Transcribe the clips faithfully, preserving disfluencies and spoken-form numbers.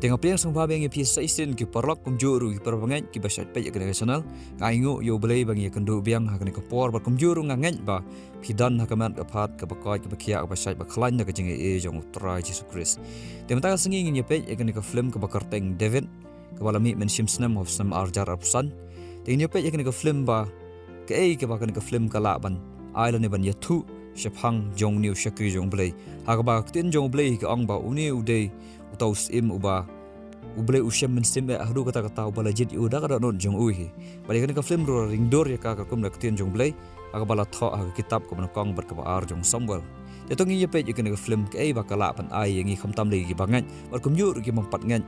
Te nga pdiang sngewbha biang ïa phi sa shisien ki paralok kumjuh ruh ki parabangeit kiba shait peit ïa kane ka channel. Nga ainguh ïa U Blei ba ngi ïakynduh biang ha kane ka por bad kumjuh ruh nga ngeit ba phi don ha ka met ka phad kaba koit kaba khiah kaba shait ba khlaiñ da ka jingaiei jong U Trai Jisu Khrist. Te mynta ka sngi ngin ïa peit ïa kane ka film kaba kyrteng David, kaba la mih mynshem snem ha u snem ar hajar arphew san. Te ngin ïa peit ïa kane ka film ba kaei kaba kane ka film ka lah ban ai lane ban ïathuh shaphang jong une u shakri jong U Blei. Ha kaba ka ktien jong U Blei ka ong ba une u dei uta u syiem uba U Blei u shem mynsiem eh haduh katta katta, uba la jied ïa u da ka dohnud jong u hi. Bad ïa kane ka film ruh la ring dur ïa ka katkum da ka ktien jong U Blei ha kaba la thoh ha ka kitab kaba nyngkong bad kaba ar jong u Samuel. Te to ngin ïa peit ïa kane ka film kaei ba ka lah ban ai ïa ngi khamtam lei ïa kiba ngeit bad kumjuh ruh ki bym pat ngeit,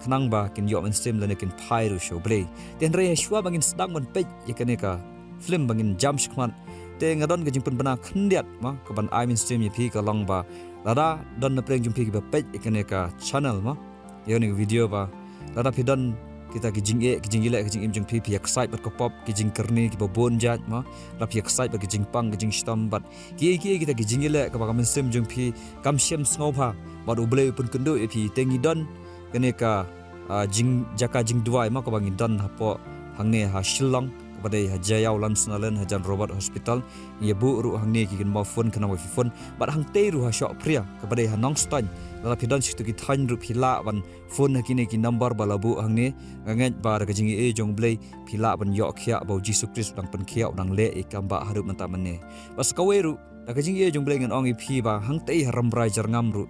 khnang ba kin ïoh mynsiem lane kin phai ruh sha U Blei. Te hynrei shuwa ba ngin sdang ban peit ïa kane ka film ba ngin jam shakhmat, te nga don ka jingpynbna khyndiat ma ka ban ai mynsiem ïa phi ka long ba lada don na pdeng jong phi kiba peit ïa kane ka channel ma, ïa kane ka video ba lada phi don kita ki jingeh ki jingïaleh ki jingim jong phi, phi excite bad ka pop, ki jingkyrni kiba bun jait ma, lada phi excite bad ki jingpang ki jingshitom bad kiei kiei kita ki jingïaleh kaba ka mynsiem jong phi kam shem sngewbha bad U Blei u pynkynduh ïa phi, te ngi don kane ka, ah, jing, jaka jingduwai ma kaba ngi don hapoh hangne ha Shillong, kaba dei ha Jaiaw Lamsnalen, hajan Robert Hospital. Ngi ïa buh ruh hangne ki kynmaw phone khnang ba phi phone. Bad hangtei ruh ha Shohpria kaba dei ha Nongstoiñ, lada phi don shi kito ki thaiñ ruh phi lah ban phone ha kine ki number ba la buh hangne. Nga ngeit ba da ka jingaiei jong U Blei phi lah ban ïoh khiah ba U Jisu Khrist u dang pynkhiah, u dang leh ïa ka kam ba haduh mynta mynne. Bad sa kawei ruh da ka jingaiei jong U Blei ngan ong ïa phi ba hangtei ha Rambrai Jyrngam ruh,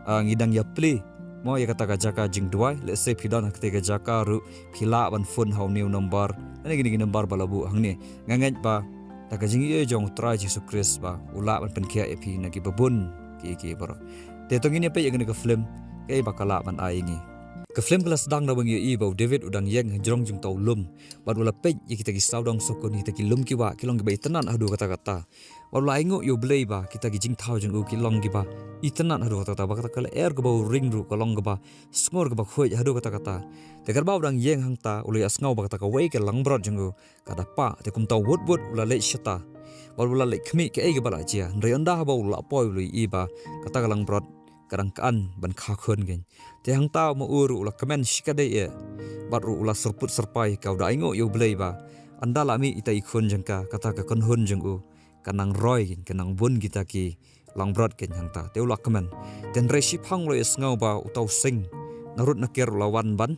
ah, ngi dang ïa plie mo ïa kata ka jaka jingduwai. Lehse phi don ha katei ka jaka ruh phi lah ban phone ha une u number lane kine ki number ba la buh hangne. Nga ngeit ba da ka jingaiei jong U Trai Jisu Khrist ba u lah ban pynkhiah ïa phi na kiba bun kiei kiei baroh. Te to ngin ïa peit ïa kane ka film kaei ba ka lah ban ai ïa ngi. Ka film ka la sdang da ba ngi ïohi ba u David u dang ïeng hajrong jong uta u lum bad u la peit ïa kita ki sawdong sawkun, kita ki lum ki wah ki long kiba itynnad haduh katta katta. Bad u la ainguh ïa U Blei ba kita ki jingthaw jong u ki long kiba itynnad haduh katta katta, ba kata ka lyer kaba u ring ruh ka long kaba sngur kaba khuid haduh katta katta. Te katba u dang ïeng hangta u la ïohsngew ba kata kawei ka langbrot jong u ka da pah, te kumta wut wut u la leit shata bad u la leit khmih kaei kaba la jia. Hynrei ynda haba u la poi u la ïohi ba kata ka langbrot ka dang kan ban kha khun kein. Te hangta ma u ruh u la kmen shikatdei eh bad ruh u la syrput syrpai, ka u da ainguh ïa U Blei ba ynda la mih ita i khun jong ka, kata ka kynhun jong u ka nang roi kein, ka nang bun kita ki langbrot kein hangta. Te u la kmen. Te hynrei shiphang u la ïohsngew ba uta u sing na rud na ker u la wan ban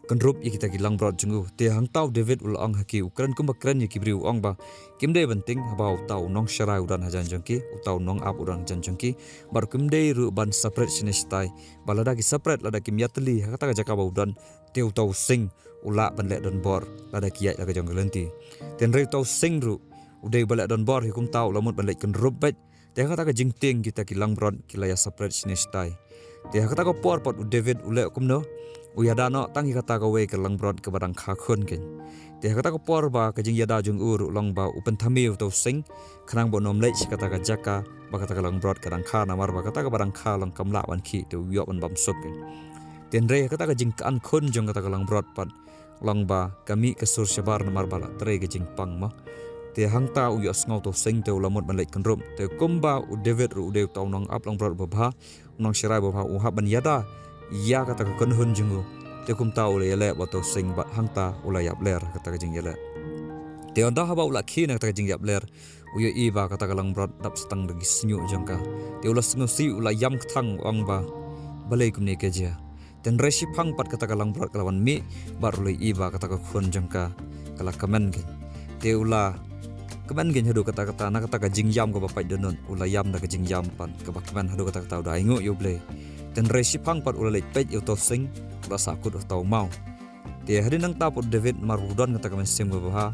kynrup ïa kita ki langbrot jong u. Te hangta u David u la ong ha ki, u kren kumba kren ïa ki briew, u ong ba kim dei ban tieng haba uta u nongsharai u don hajan jong ki, uta u nongap u don hajan jong ki, bad kim dei ruh ban separate shane shatai, ba lada ki separate, lada kim ïatylli ha kata ka jaka ba u don, te uta u sing u lah ban leh donbor lada ki ïaid la ka jong ka lynti. Te hynrei uta u sing ruh u dei ba leh donbor, hi kumta u la mut ban leit kynrup beit. Te ha kata ka jingtieng kita ki langbrot ki la ïa separate shane shatai. Te ha kata ka por pat u David u leh kumno? U ïada noh tang ïa kata kawei ka langbrot kaba dang kha khun kein. Te ha kata ka por ba ka jingïada jong u ruh long ba u pynthame uta u sing khnang ba un ym leit sha kata ka jaka ba kata ka langbrot ka dang kha, namar ba kata kaba dang kha long kam lah ban khih, te u ïoh ban bam suk kein. Te hynrei ha kata ka jingkan khun jong kata ka langbrot pat long ba ka mih ka sur shabar namar ba la trei ka jingpang mo. Te hangta u ïohsngew uta u sing, te u la mut ban leit kynrup. Te kumba u David ruh u dei uta u nongap langbrot uba bha, u nongsharai uba bha, u hap ban ïada ïa kata ka kynhun jong u. Te kumta u la ïaleh bad uta u sing bad hangta u la ïapler ha kata ka jingïaleh. Te ynda haba u la khie na kata ka jingïapler, u ïohi ba kata ka langbrot dap sa tang da ki shñiuh jong ka. Te u la sngewsih, u la ïam kthang, u ong ba balei kumne ka jia. Te hynrei shiphang pat kata ka langbrot ka la wan mih bad u la ïohi ba kata ka khun jong ka ka la kmen kein. Te u la kmen kein haduh katta katta, na kata ka jingïam kaba pait dohnud, u la ïam da ka jingïam pat kaba kmen haduh katta katta, u da ainguh ïa U Blei. Te hynrei shiphang pat u la leit peit ïa uta u sing, u la sahkut ha uta u maw. Te hadien nangta pat u David namar u don kata ka mynsiem kaba bha,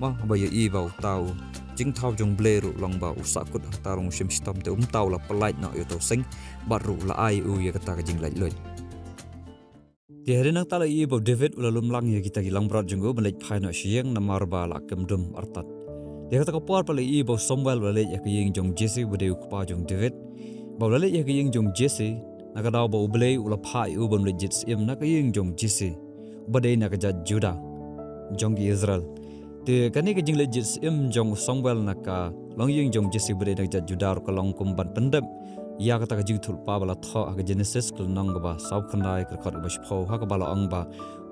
ma haba ïohi ba uta u jingthaw jong U Blei ruh long ba u sahkut hangta rung u shim shitom, te kumta u la pyllait noh ïa uta u sing bad ruh u la ai u ïa kata ka jinglait luid. Te hadien nangta la ïohi ba u David u la lum lang ïa kita ki langbrot jong u ban leit phai noh sha ïing namar ba la kem dum artat. Te kata ka por pat la ïohi ba u Samuel u la leit ïa ka ïing jong u Jesse uba dei u kpa jong u David. Ba u la leit ïa ka ïing jong u Jesse na ka daw ba U Blei u la phah ïa u ban leit jied syiem na ka ïing jong u Jesse uba dei na ka jait Juda jong ki Israel. Te kane ka jingleit jied syiem jong u Samuel na ka longïing jong u Jesse uba dei na ka jait Juda ruh ka long kum ban pyndep ïa kata ka jingïathuhlypa ba la thoh ha ka Genesis ka lynnong kaba saw khyndai ka dkhot kaba shiphew ha kaba la ong ba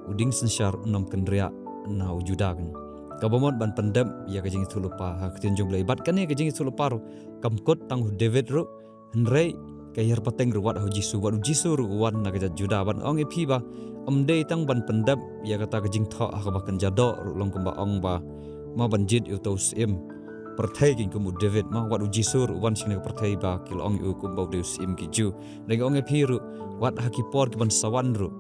u dieng synshar un ym kynriah na u Juda kan. Kaba mut ban pyndep ïa ka jingïathuhlypa ha ka ktien jong U Blei. Bad kane ka jingïathuhlypa ruh kam kut tang u David ruh, hynrei ka hiar pateng ruh wat ha u Jisu, wat u Jisu ruh u wan na ka jait Juda. Ban ong ïa phi ba ym dei tang ban pyndep ïa kata ka jingthoh ha kaba kynja doh ruh, long kumba ong ba ma ban jied ïa uta u syiem pyrthei kein kum u David, ma wat u Jisu ruh u wan sha kane ka pyrthei ba ki la ong ïa u kumba u dei u syiem ki Jiw. Hynrei nga ong ïa phi ruh, wat ha ki por ki ban sa wan ruh,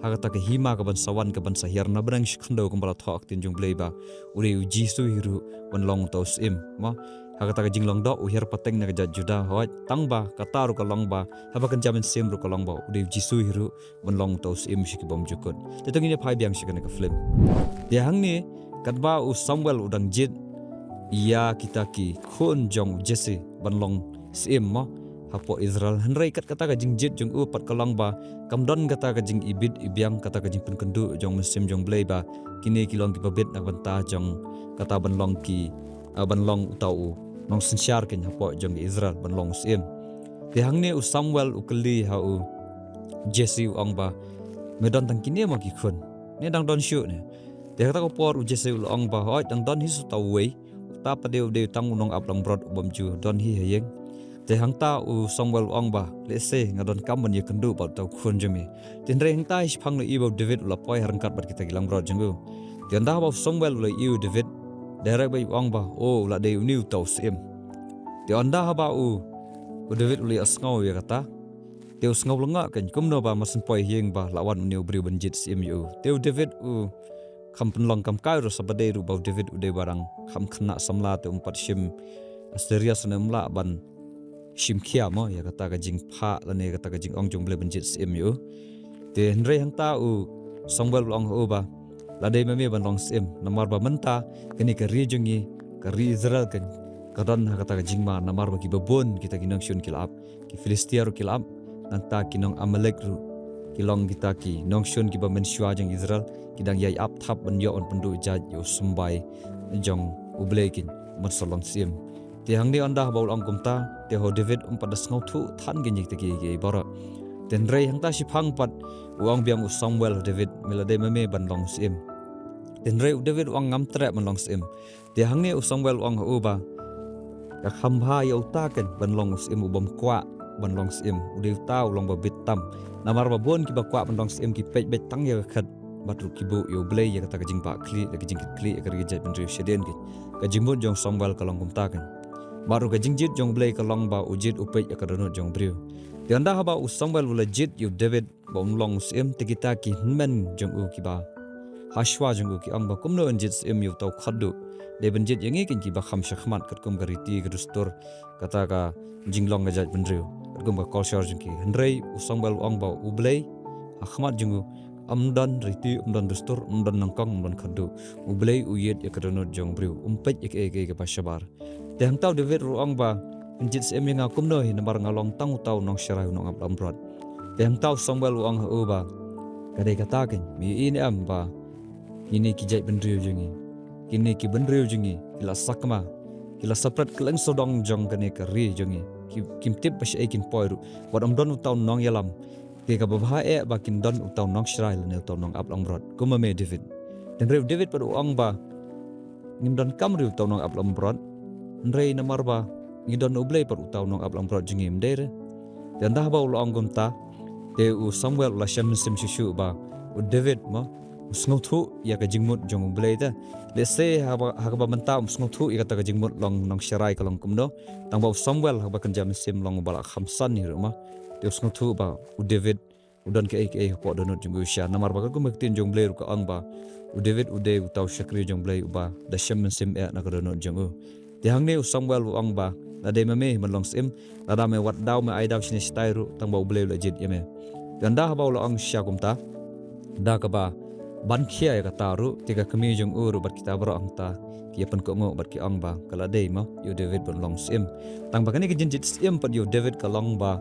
ha kata ka hima ka ban sa wan ka ban sa hiar na bneng shi khyndew kumba la thoh ha ka ktien jong U Blei ba u dei u Jisu hi ruh ban long uta u syiem, ma ha kata ka jinglong doh u hiar pateng na ka jait Juda, hooid, tang ba kata ruh ka long ba haba kynja mynsiem ruh ka long ba u dei u Jisu hi ruh ban long uta u syiem sha ki bymjukut. Te to ngin ïa phai biang sha kane ka film. Te hangne katba u Samuel u dang jied ïa kita ki khun jong u Jesse ban long syiem, ma hapoh Israel, hynrei kat kata ka jingjied jong u pat ka long ba kam don kata ka jingibit ibiang, kata ka jingpynkynduh jong u Mynsiem jong U Blei ba kine ki long kiba bit na ka bynta jong kata ban long ki, ah, ban long uta u nongsynshar kein hapoh jong ka Israel, ban long u syiem. Te hangne u Samuel u kylli ha u Jesse u ong ba, me don tang kine mo ki khun, ne dang don shuh ne? Te ha kata ka por u Jesse u la ong ba, hooid, dang don hi sa uta uwei, uta pat de u dei tang u nongap langbrot u bym ju don hi ha ïing. Te hangta u Samuel u ong ba, lehse nga donkam ban ïakynduh bad uta u khun jong me. Te hynrei hangta hi shaphang u la ïohi ba u David u la poi ha ryngkat bad kita ki langbrot jong u. Te ynda haba u Samuel u la ïohi u David, direct bha u ong ba, o, u la dei une uta u syiem. Te ynda haba u, u David u la ïohsngew ïa kata, te u sngew lyngngoh kein, kumno ba mar syn poi ha ïing ba la wan une u briew ban jied syiem ïa u. Te u David u kham pynlong kam kai ruh, sa ba dei ruh ba u David u dei uba dang kham khynnah samla, te um pat shim serious ne um lah ban shim khia mo ïa kata ka jingphah lane kata ka jingong jong U Blei ban jied syiem ïa u. Te hynrei hangta u Samuel u la ong ha u ba, la dei ma me ban long syiem, namar ba mynta kane ka ri jong ngi, ka ri Israel kein, ka don ha kata ka jingma, namar ba kiba bun kita ki nongshun ki la ap, ki Philistia ruh ki la ap, nangta ki nong Amalek ruh ki long kita ki nongshun kiba mynshuwa jong Israel, ki dang ïai ap thap ban ïoh ban pynduh jait ïa u symbai jong U Blei kein, ban sa long syiem. Te hangne ynda haba u la ong kumta, te ha u David um pat da sngewthuh than kein ïa kita kiei kiei baroh. Te hynrei hangta shiphang pat u ong biang u Samuel ha u David, me la dei ma me ban long syiem. Te hynrei u David u ong, ngam treh ban long syiem. Te hangne u Samuel u ong ha u ba, ka kham bha ïa uta kein ban long u syiem, u bym kwah ban long syiem, u dei uta u long ba bit tam. Namar ba bun kiba kwah ban long syiem ki peit beit tang ïa ka khet, bad ruh ki buh ïa U Blei ïa kata ka jingbahkhlieh, ïa ka jingkitkhlieh ïa ka ri ka jaitbynriew shadien kein. Ka jingmut jong u Samuel ka long kumta kein. Bad ruh ka jingjied jong U Blei ka long ba u jied u peit ïa ka dohnud jong u briew. Te ynda haba u Samuel u la jied ïa u David ba un long u syiem, te kita ki hynmen jong u kiba ha shuwa jong u ki ong ba, kumno yn jied syiem ïa uta u khadduh? Dei ban jied ïa ngi kein kiba kham shakhmat katkum ka riti ka dustur, kata ka jinglong ka jaitbynriew, katkum ka culture jong ki. Hynrei u Samuel u ong ba U Blei ha khmat jong u ym don riti, ym don dustur, ym don nyngkong, ym don khadduh. U Blei u ïeit ïa ka dohnud jong u briew, um peit ïa kaei kaei kaba shabar. Te hangta u David ruh u ong ba, pynjied syiem ïa nga kumno hi, namar nga long tang uta u nongsharai, u nongap langbrot. Te hangta u Samuel u ong ha u ba, ka dei kata kein, me ïohi ne em ba kine ki jaitbynriew jong ngi, kine ki bynriew jong ngi ki la sakma, ki la sapret kylleng sawdong jong kane ka ri jong ngi. Ki, kim tip ba shaei kin poi ruh, wat ym don uta u nongïalam. Te kaba bha eh ba kin don uta u nongsharai lane uta u nongap langbrot kum ma me David. Te hynrei u David pat u ong ba, ngim donkam ruh uta u nongap langbrot, hynrei namar ba ngi don U Blei pat uta u nongap langbrot jong ngi, ym dei re? Te ynda haba u la ong kumta, te u Samuel u la shem mynsiem shuh shuh ba u David mo u sngewthuh ïa ka jingmut jong U Blei. Te lehse haba, ha kaba mynta um sngewthuh ïa kata ka jingmut long nongsharai ka long kumno, tang ba u Samuel ha kaba kynja mynsiem long uba la kham san hi ruh mo. Te u sngewthuh ba u David u don kaei kaei hapoh dohnud jong u shisha, namar ba katkum ka ktien jong U Blei ruh ka ong ba u David u dei uta u shakri jong U Blei uba da shem mynsiem eh na ka dohnud jong u. Te hangne u Samuel u ong ba, la dei ma me hi ban long syiem, lada me wad daw me ai daw shane shatai ruh, tang ba U Blei u la jied ïa me. Te ynda haba u la ong shisha kumta, da kaba ban khia ïa kata ruh, te ka kmie jong u ruh bad kita baroh hangta ki ïa pynkohnguh bad ki ong ba, ka la dei mo ïa u David ban long syiem. Tang ba kane ka jingjied syiem pat ïa u David ka long ba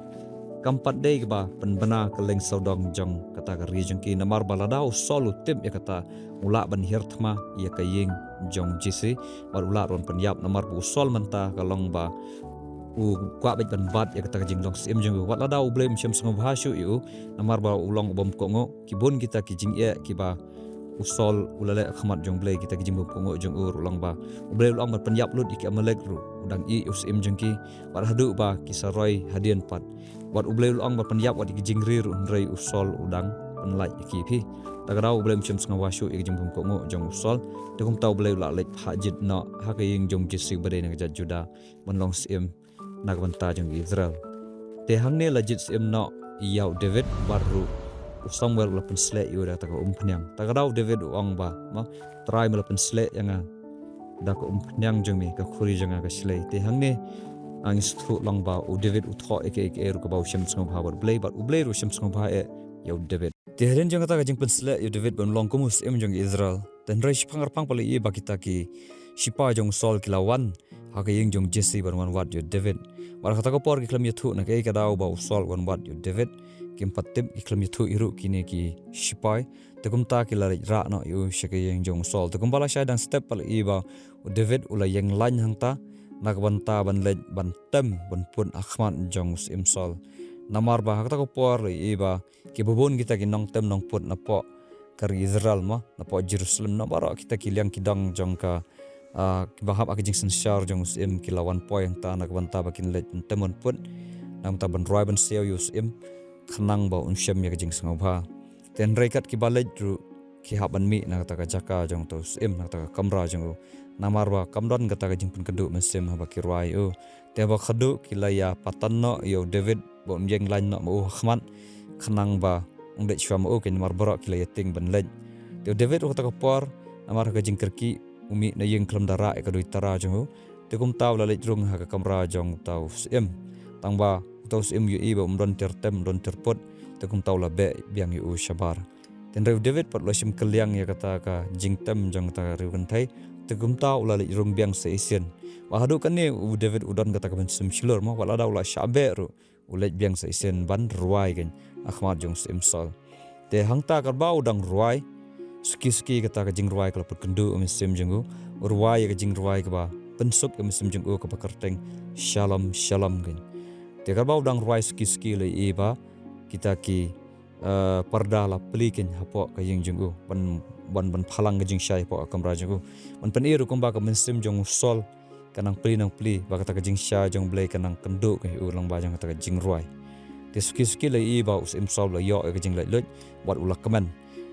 kam pat dei kaba pynbna kylleng sawdong jong kata ka ri jong ki, namar ba lada u Saul u tip ïa kata, u lah ban hiar thma ïa ka ïing jong u Jesse, bad u lah ruh ban pynïap, namar ba u Saul mynta ka long ba u kwah bad ban bat ïa kata ka jinglong syiem jong u. Wat lada U Blei um shym sngewbha shuh ïa u, namar ba u long u bym kohnguh, ki bun kita ki jingeh kiba u Saul u la leh ha khmat jong U Blei, kita ki jingbym kohnguh jong u ruh long ba U Blei u la ong ban pynïap lut ïa ki Amalek ruh u dang ïeh ïa u syiem jong ki, bad haduh ba ki sa roi hadien pat. Bad U Blei u la ong ban pynïap wat ïa ki jingri ruh, hynrei u Saul u dang pynlait ïa ki phi. Ta ka daw U Blei um shym sngewbha shuh ïa ki jingbym kohnguh jong u Saul. Te kumta U Blei u la leit phah jied noh ha ka ïing jong Jesse ba dei na ka jaid Juda ban long syiem na ka bynta jong Israel. Te hangne la jied syiem noh ïa u David bad ruh u Samuel u la pynsleh ïa u da kata ka umphniang. Ta ka daw David u ong ba, ma, Trai me la pynsleh ïa nga da ka umphniang jong me, ka khuri jong nga ka shlei. Te hangne ngi sngewthuh lang ba u David u thoh ïa kaei kaei ruh kaba u shym sngewbha bad U Blei, bad U Blei ruh u shym sngewbha eh ïa u David. Te hadien jong kata ka jingpynsleh ïa u David ban long kum u syiem jong Israel, te hynrei shiphang arphang pat la ïohi ba kita ki shipai jong u Saul ki la wan ha ka ïing jong Jesse ban wan wad ïa u David. Bad ha kata ka por ki khlem ïathuh na kaei ka daw ba u Saul wan wad ïa u David. Kim pat tip, ki khlem ïathuh hi ruh kine ki shipai. Te kumta ki la leit rah noh ïa u sha ka ïing jong u Saul. Te kumba la shai dang step pat la ïohi ba u David u la ïeng lain hangta na ka bynta ban leit ban tem ban put ha khmat jong u syiem Saul. Namar ba ha kata ka por la ïohi ba kiba bun kita ki nongtem nongput napoh ka ri Israel, ma, napoh Jerusalem, na baroh kita ki liang ki dong jong ka, ah, kiba hap ha ka jingsynshar jong u syiem ki la wan poi hangta na ka bynta ba kin leit ban tem ban put, na ka bynta ban rwai ban siaw ïa u syiem, khnang ba un shem ïa ka jingsngewbha. Te hynrei kat kiba leit ruh ki hap ban mih na kata ka jaka jong uta u syiem, na kata ka kamra jong u. Namar ba kam don kata ka jingpynkynduh mynsiem haba ki rwai ïa u. Te haba khadduh ki la ïa patan noh ïa u David ba un ïeng lain noh ma u ha khmat, khnang ba un leit shuwa ma u, kane namar baroh ki la ïa tieng ban leit. Te u David ha kata ka por, namar ha ka jingkyrkieh, u mih na ïing khlem da rah ïa ka duitara jong u. Te kumta u la leit rung ha ka kamra jong uta u syiem. Tang ba uta u syiem u ïohi ba um don tiar tem, um don tiar put. Te kumta u la beh biang ïa u shabar. Te hynrei u David pat u la shim kylliang ïa kata ka jingtem jong kata ka riewkynthei. Te kumta u la leit rung biang sa shisien. Bad haduh kane u David u don kata ka mynsiem shlur, ma, wat lada u la shah beh ruh, u leit biang sa shisien ban rwai kein ha khmat jong u syiem Saul. Te hangta katba u dang rwai, suki suki kata ka jingrwai ka la pynkynduh ïa u mynsiem jong u. U rwai ïa ka jingrwai kaba pynsuk ïa u mynsiem jong u kaba kyrteng Shalom, Shalom kein. Te katba u dang rwai suki suki la ïohi ba kita ki, eh, parda la plie kein hapoh ka ïing jong u, ban, ban, ban phalang ka jingshai hapoh ka kamra jong u. Ban pyni ruh kumba ka mynsiem jong u Saul ka nang plie nang plie, ba kata ka jingshai jong U Blei ka nang kynduh kein ïa u lyngba jong kata ka jingrwai. Te suki suki la ïohi ba u syiem Saul u la ïoh ïa ka jinglaitluid, bad u la kmen.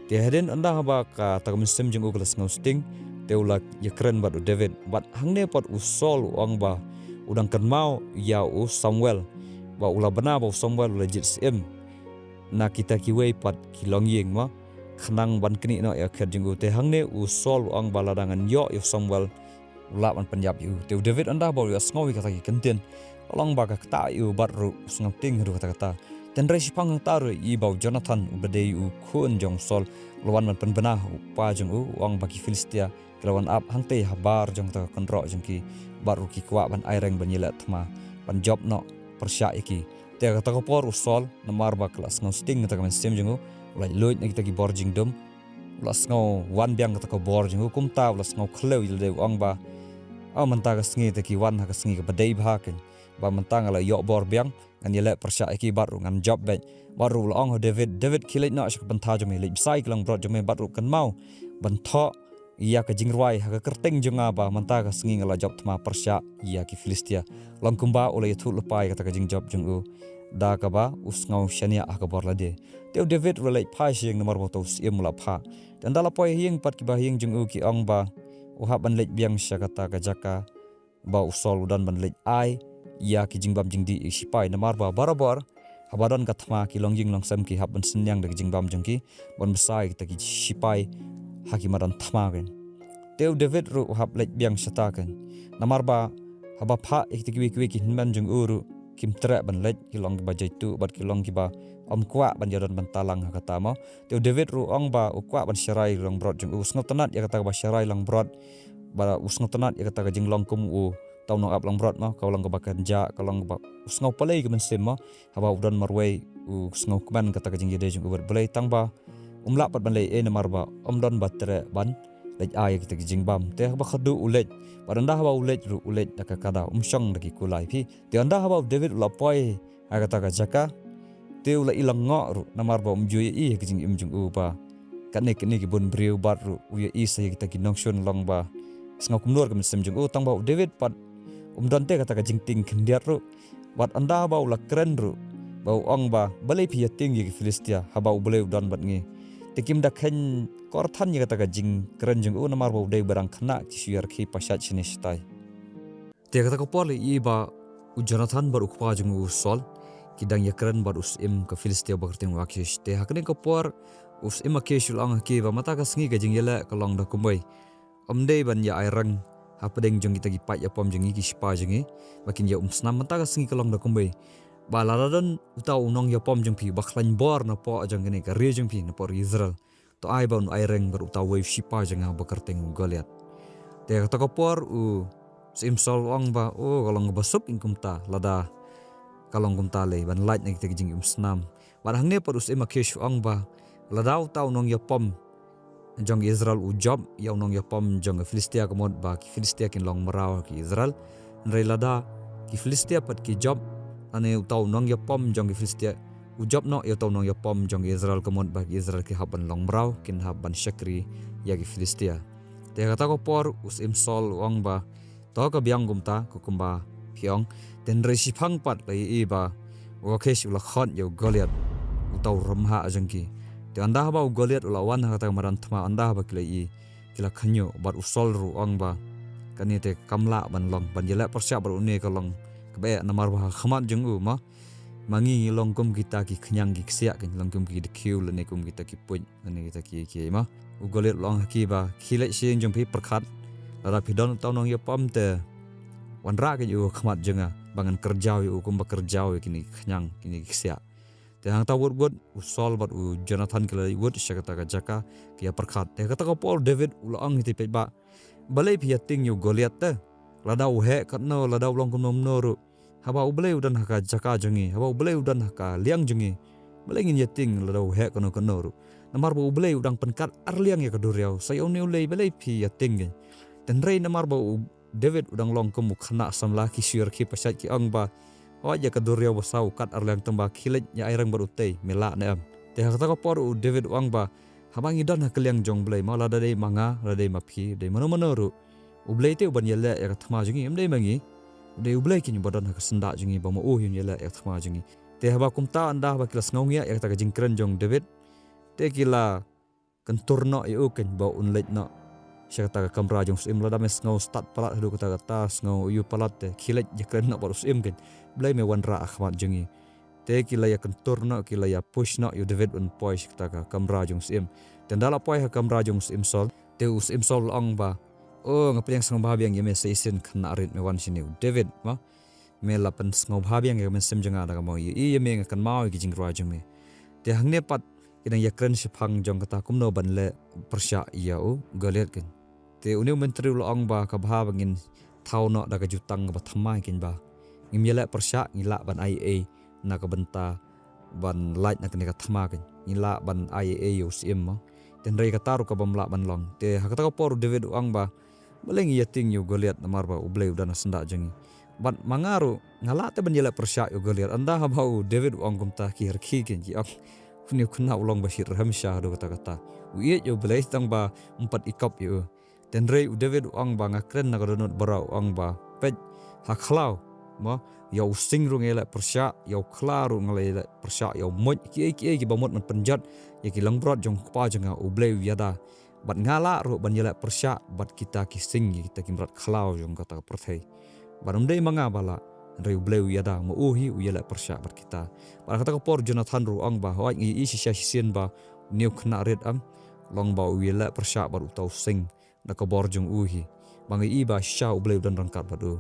Te hadien ynda haba kata ka mynsiem jong u ka la sngewsting, te u la ïakren bad u David. Bad hangne pat u Saul u ong ba u dang kynmaw ïa u Samuel, ba u la bna ba u Samuel u la jied syiem na kita kiwei pat ki longïing, ma, khnang ban knieh noh ïa ka khet jong u. Te hangne u Saul u ong ba lada ngan ïoh ïa u Samuel, u lah ban pynïap ïa u. Te u David ynda ba u ïohsngew ïa kata ki kyntien, ka long ba ka ktah ïa u bad ruh u sngewtieng haduh katta katta. Te hynrei shiphang hangta ruh ïohi ba u Jonathan uba dei u khun jong u Saul u la wan ban pynbna ha u kpa jong u, u ong ba ki Philistia ki la wan ap hangtei habar jong kata ka kynroh jong ki, bad ruh ki kwah ban aireng ban ïaleh thma, ban jop noh pyrshah ïa ki. Te kata ka por u Saul, namar ba ka la sngewsting kata ka mynsiem jong u, u la luid na kita ki bor jingdum, u la sngew wan biang kata ka bor jong u, kumta u la sngew khlem ïa lade, u ong ba, "Oh, mynta ka sngi te ki wan ha ka sngi kaba dei bha kein, ba mynta nga la ïoh bor biang, ngan ïaleh pyrshah ïa ki bad ruh ngan jop beit." Bad ruh u la ong ha u David, "David, khie leit noh sha ka bynta jong me, leit bsa ïa ki langbrot jong me, bad ruh kynmaw ban thoh ïa ka jingrwai ha ka kyrteng jong nga ba mynta ka sngi nga la jop thma pyrshah ïa ki Philistia." Long kumba u la ïathuh lypa ïa kata ka jingjop jong u da kaba u sngew shaniah ha ka bor lade. Te u David u la leit phai sha ïing namar ba uta u syiem u la phah. Te ynda la poi ha ïing pat, kiba ha ïing jong u ki ong ba u hap ban leit biang sha kata ka jaka ba u Saul u don ban leit ai ïa ki jingbam jingdih ïa ki shipai, namar ba barabor haba don ka thma ki longïing longsem ki hap ban synñiang da ki jingbam jong ki ban bsa ïa kita ki shipai ha ki madan thma kein. Te u David ruh u hap leit biang shata kein, namar ba haba phah ïa kita kiwei kiwei ki hynmen jong u ruh kim treh ban leit, ki long kiba jaituh bad ki long kiba ym kwah ban ïadon bynta lang ha kata, mo. Te u David ruh u ong ba u kwah ban sharai langbrot jong u, u sngewtynnat ïa kata kaba sharai langbrot, ba u sngewtynnat ïa kata ka jinglong kum uta u nongap langbrot, mo, ka long kaba kynjah, ka long kaba u sngew pynlait ka mynsiem, mo, haba u don marwei u sngewkmen kata ka jingïadei jong u bad U Blei, tang ba um lah pat ban leh ei ei namar ba um don ba treh ban leit ai ïa kita ki jingbam. Te haba khadduh u leit, bad ynda haba u leit ruh u leit da ka kada, um shong da ki kulai phi. Te ynda haba u David u la poi ha kata ka jaka, te u la i lyngngoh ruh namar ba um ju ïohi ïa ki jingim jong u ba katne katne ki bun briew, bad ruh u ïohi sa ïa kita ki nongshun long ba sngew kumno ka mynsiem jong u. Tang ba u David pat um don te kata ka jingtieng khyndiat ruh. Bad ynda haba u la kren ruh, ba u ong ba, balei phi ïatieng ïa ki Philistia, haba U Blei u don bad ngi? Te kim da kheiñ kor than ïa kata ka jingkren jong u, namar ba u dei ba dang khynnah, ki shu ïarkhie pashait shane shatai. Te kata ka por la ïohi ba u Jonathan bad u kpa jong u Saul ki dang ïakren bad u syiem ka Philistia ba kyrteng u Akish. Te ha kane ka por u syiem Akish u la ong ha ki ba mynta ka sngi ka jingïaleh ka long da kumwei. Ym dei ban ïa ai reng hapdeng jong kita ki paid ïapom jong ngi, ki shipai jong ngi, ba kin ïa umsnam. Mynta ka sngi ka long da kumwei. Ba lada don uta u nongïapom jong phi ba khlaiñ bor napoh jong kane ka ri jong phi, napoh ri Israel, to ai ba un ai reng bad uta uwei u shipai jong nga ba kyrteng u Goliath. Te kata ka por u syiem Saul u ong ba, o, ka long kaba suk ïing kumta, lada ka long kumta lei, ban lait na kita ki jingim snam. Bad hangne pat u syiem Akish u ong ba, lada uta u nongïapom jong Israel u jop ïa u nongïapom jong Philistia, ka mut ba ki Philistia kin long mraw ki Israel. Hynrei lada ki Philistia pat ki jop, lane uta u nongïapom jong ki Philistia u jop noh ïa uta u nongïapom jong Israel, ka mut ba ki Israel ki hap ban long mraw, kin hap ban shakri ïa ki Philistia. Te kata ka por u syiem Saul u ong ba, to ka biang kumta, ka kumba phi ong. Te hynrei shiphang pat la ïohi ba u Akish u la khot ïa u Goliath, uta u rymhah jong ki. Te ynda haba u Goliath u la wan ha kata ka madan thma, ynda haba ki la ïohi, ki la khynñiuh. Bad u Saul ruh u ong ba, kane te kam lah ban long, ban ïaleh pyrshah bad une ka long kaba eh, namar ba ha khmat jong u ma, ma ngi ngi long kum kita ki khñiang ki ksiah, ki long kum ki dkhiew lane kum kita ki puit, lane kita ki, ki ma. U Goliath u la ong ha ki ba, khie leit sha ïing jong phi pyrkhat. Lada phi don uta u nongïapom te wanrah kein u ha khmat jong nga, ba ngan kyrjaw ïa u kumba kyrjaw ïa kine ki khñiang, kine ki ksiah. Te hangta wut wut u Saul bad u Jonathan ki la leit wut sha kata ka jaka, ki ïa pyrkhat. Te kata ka por u David u la ong ïa ki paidbah, balei phi ïatieng ïa u Goliath te? Lada u heh katno, lada u long kumno kumno ruh, haba U Blei u don ha ka jaka jong ngi, haba U Blei u don ha ka liang jong ngi, balei ngin ïatieng lada u heh kano kano ruh? Namar ba U Blei u dang pynkat arliang ïa ka duriaw. Sa ïa une u lei balei phi ïatieng kein? Te hynrei namar ba u David u dang long kum u khynnah samla, ki shu ïarkhie pashait, ki ong ba, hooid, ïa ka duriaw ba saw u kat arliang, tang ba khie leit ïa ai reng bad utei, me lah ne em? Te ha kata ka por u David u ong ba, haba ngi don ha ka liang jong U Blei, ma lada dei ma nga, lada dei ma phi, dei mano mano ruh, U Blei te u ban ïaleh ïa ka thma jong ngi, ym dei ma ngi. U dei U Blei kein uba don ha ka syndah jong ngi, ba ma u hi un ïaleh ïa ka thma jong ngi. Te haba kumta, ynda haba ki la sngew ngiah ïa kata ka jingkren jong u David, te ki la kyntur noh ïa u kein ba un leit noh sha kata ka kamra jong u syiem. Lada me sngew stad palat haduh katta katta, sngew ïoh palat, te khie leit ïakren noh bad u syiem kein, balei me wanrah ha khmat jong ngi? Te ki la ïakyntur noh, ki la ïa push noh ïa u David ban poi sha kata ka kamra jong u syiem. Te ynda la poi ha kamra jong u syiem Saul, te u syiem Saul u la ong ba, o, nga pdiang sngewbha biang ïa me, sa shisien khynnah rit me wan shane, u David, ma. Me la pynsngewbha biang ïa ka mynsiem jong nga da kaba ïohi ïa me, nga kynmaw ïa ki jingrwai jong me. Te hangne pat ki dang ïakren shaphang jong kata kumno ban leh pyrshah ïa u Goliath kein. Te une u myntri u la ong ba, ka bha ba ngin thaw noh da ka jutang kaba thymmai kein, ba ngim ïaleh pyrshah, ngi lah ban ai ei na ka bynta ban lait na kane ka thma kein, ngi lah ban ai ei ïa u syiem, ma. Te hynrei kata ruh ka bym lah ban long. Te ha kata ka por u David u ong ba, balei ngi ïatieng ïa u Goliath, namar ba U Blei u don ha syndah jong ngi. Bad ma nga ruh nga lah te ban ïaleh pyrshah ïa u Goliath. Ynda haba u David u ong kumta, ki ïarkhie kein, ki ong, une u khynnah u long ba shitrhem shisha haduh katta katta, u ïeit ïa U Blei tang ba ym pat ikop ïa u. Te hynrei u David u ong ba, nga kren na ka dohnud baroh, u ong ba, peit, ha khlaw, ma, ïa u sing ruh nga ïaleh pyrshah, ïa u khla ruh nga la ïaleh pyrshah, ïa u muid, kiei kiei kiba mut ban pynjot ïa ki langbrot jong u kpa jong nga, U Blei u ïada. Bad nga lah ruh ban ïaleh pyrshah bad kita ki sing, kita ki mrad khlaw jong kata ka pyrthei. Bad ym dei ma nga ba lah, hynrei U Blei u ïada, ma u hi u ïaleh pyrshah bad kita. Bad ha kata ka por u Jonathan ruh u ong ba, hooid, ngi ïohi shisha shisien ba une u khynnah rit, em, long ba u ïaleh pyrshah bad uta u sing da ka bor jong u hi. Ba ngi ïohi ba shisha U Blei u don ryngkat bad u.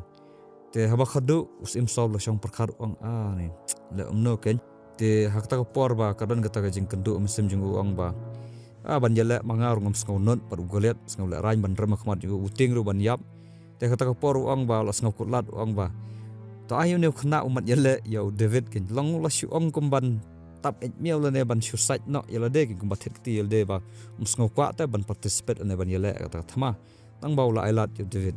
Te haba khadduh u syiem Saul u la shong pyrkhat, u ong, a, ne leh kumno kein. Te ha kata ka por ba ka don kata ka jingkynduh ha mynsiem jong u, u ong ba, a, ban ïaleh ma nga ruh ngam sngewnud bad u Goliath, sngewlehraiñ ban rem ha khmat jong u, u tieng ruh ban ïap. Te ha kata ka por u ong ba, u la sngewkhuslai, u ong ba, to ai une u khynnah u mat ïaleh ïa u David kein. Long u la shu ong kum ban tap eit miaw lane ban shu sait noh ïa lade, ki kumba thied kti ïa lade ba um sngew kwah te ban participate lane ban ïaleh kata ka thma. Tang ba u la ai lad ïa u David.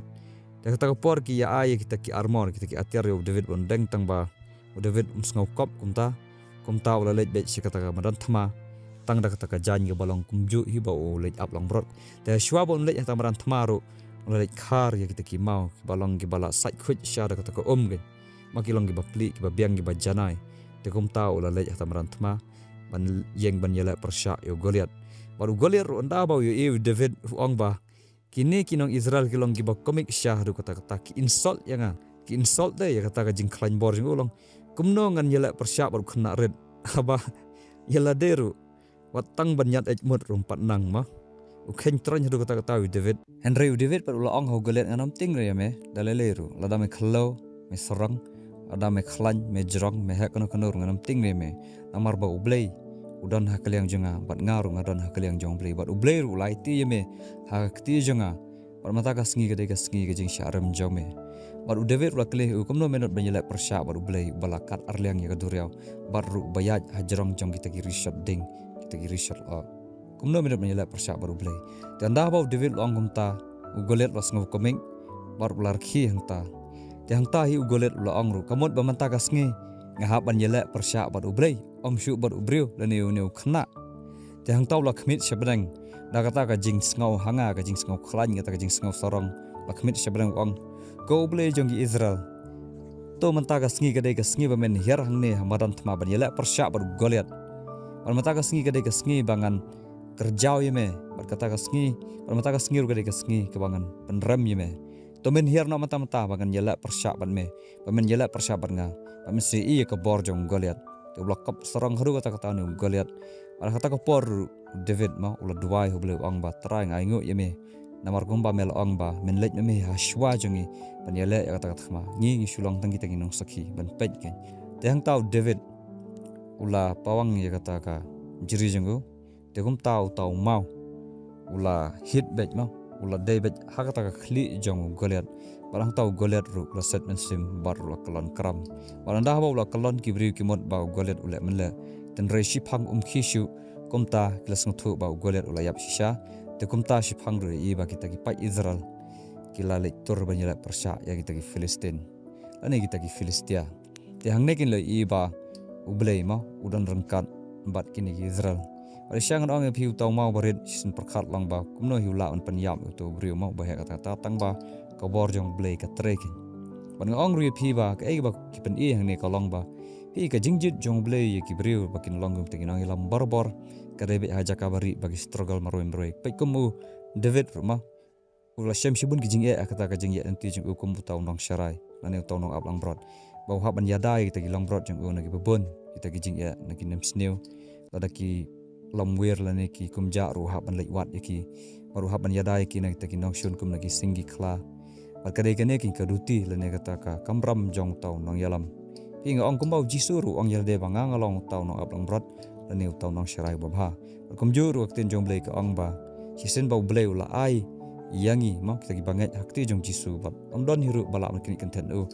Te kata ka por ki ïa ai ïa kita ki armor, kita ki atiar ïa u David ban deng, tang ba u David um sngew kop kumta. Kumta u la leit beit sha kata ka madan thma tang da kata ka jaiñ kaba long kumjuh hi ba u leit ap langbrot. Te shuwa ba un leit ha kata madan thma ruh u la leit khar ïa kita ki maw kiba long kiba la sait khuid sha da kata ka um, ki ma ki long kiba plie, kiba biang, kiba janai. Te kumta u la leit ha kata madan thma ban ïeng ban ïaleh pyrshah ïa u Goliath. Bad u Goliath ruh ynda ba u ïohi ïa u David u ong ba, kine ki nong Israel ki long kiba komik sha haduh katta katta, ki insult ïa nga, ki insult de ïa kata ka jingkhlaiñ bor jong u. Long kumno ngan ïaleh pyrshah bad u khynnah rit? Haba ïa lade ruh wat tang ban ïaid eit mut ruh um pat nang ma. U kheiñ troiñ haduh katta katta u David. Hynrei u David pat u la ong ha u Goliath, ngan ym tieng re ïa me da lei lei ruh, lada me khlaw, me sarong, lada me khlaiñ, me jrong, me heh kano kano ruh ngan ym tieng re ïa me. Namar ba U Blei u don ha ka liang jong nga bad nga ruh nga don ha ka liang jong U Blei, bad U Blei ruh u la aiti ïa me ha ka kti jong nga. Bad mynta ka sngi ka dei ka sngi ka jingshah rem jong me. Bad u David u la kylli ïa u, kumno me nud ban ïaleh pyrshah bad U Blei uba la kat arliang ïa ka duriaw, bad ruh uba ïaid ha jrong jong kita ki rishot ding, kita ki rishot lyoh? Kumno me nud ban ïaleh pyrshah bad U Blei? Te ynda ba u David u la ong kumta, u Goliath u la sngew komik bad u la rkhie hangta. Te hangta hi u Goliath u la ong ruh, ka mut ba mynta ka sngi nga hap ban ïaleh pyrshah bad U Blei, ym shuh bad u briew lane une u khynnah. Te hangta u la khmih sha bneng da kata ka jingsngew ha nga, ka jingsngew khlaiñ, kata ka jingsngew sarong. La khmih sha bneng u ong, ko U Blei jong ki Israel, to mynta ka sngi ka dei ka sngi ba men hiar hangne ha madan thma ban ïaleh pyrshah bad u Goliath. Bad mynta ka sngi ka dei ka sngi ba ngan kyrjaw ïa me, bad kata ka sngi, bad mynta ka sngi ruh ka dei ka sngi kaba ngan pynrem ïa me. To men hiar noh mynta mynta ba ngan ïaleh pyrshah bad me, ba men ïaleh pyrshah bad nga, ba men sa ïohi ïa ka bor jong u Goliath. Te u la kop sarong haduh katta katta une u Goliath. Bad ha kata ka por ruh u David ma u la duwai ha U Blei, u ong ba, Trai, nga ainguh ïa me, namar kumba me la ong ba men leit ma me ha shuwa jong ngi ban ïaleh ïa kata ka thma, ngi ngi shu long tang kita ki nongsakhi ban peit kein. Te hangta u David u la pawang ïa kata ka jri jong u. Te kumta uta u maw u la hit beit ma, u la dei beit ha kata ka khlieh jong u Goliath. Bad hangta u Goliath ruh u la set mynsiem bad ruh u la kyllon kram. Bad ynda haba u la kyllon ki briew ki mut ba u Goliath u leh mynleh. Te hynrei shiphang um khie shuh, kumta ki la sngewthuh ba u Goliath u la ïap shisha. Te kumta shiphang ruh ïa i ba kita ki paid Israel ki la leit tur ban ïaleh pyrshah ïa kita ki Philistine lane kita ki Philistia. Te hangne kin la ïohi ba U Blei ma u don ryngkat bad kine ki Israel. Bad shisha ngan ong ïa phi, uta u maw barit shisien pyrkhat lang ba kumno hi u lah ban pynïap ïa uta u briew ma uba heh katta katta, tang ba ka bor jong U Blei ka trei kein. Bad nga ong ruh ïa phi ba kaei ba ki pyni hangne ka long ba phi, ka jingjied jong U Blei ïa ki briew ba kin long kum kita ki nongïalam barabor ka dei beit ha jaka ba rieh ba ki struggle marwei marwei. Peit kum u David ruh ma u la shem shibun ki jingeh ha kata ka jingïaid lynti jong u kum uta u nongsharai lane uta u nongap langbrot, ba u hap ban ïada ïa kita ki langbrot jong u na kiba bun kita ki jingeh, na ki nemsniew, lada ki longwir lane ki kumjuh ruh u hap ban leit wad ïa ki. Bad u hap ban ïada ïa ki na kita ki nongshun kum na ki sing ki khla. Bad ka dei kane kein ka duty lane kata ka kamram jong uta u nongïalam. Phi, nga ong kumba u Jisu ruh u ong ïa lade ba nga nga long uta u nongap langbrot lane uta u nongsharai babha. Bad kumjuh ruh ka ktien jong U Blei ka ong ba shisien ba U Blei u la ai ïa ngi ma kita kiba ngeit ha kti jong U Jisu bad ym don hi ruh ba lah ban knieh kynthet ïa u.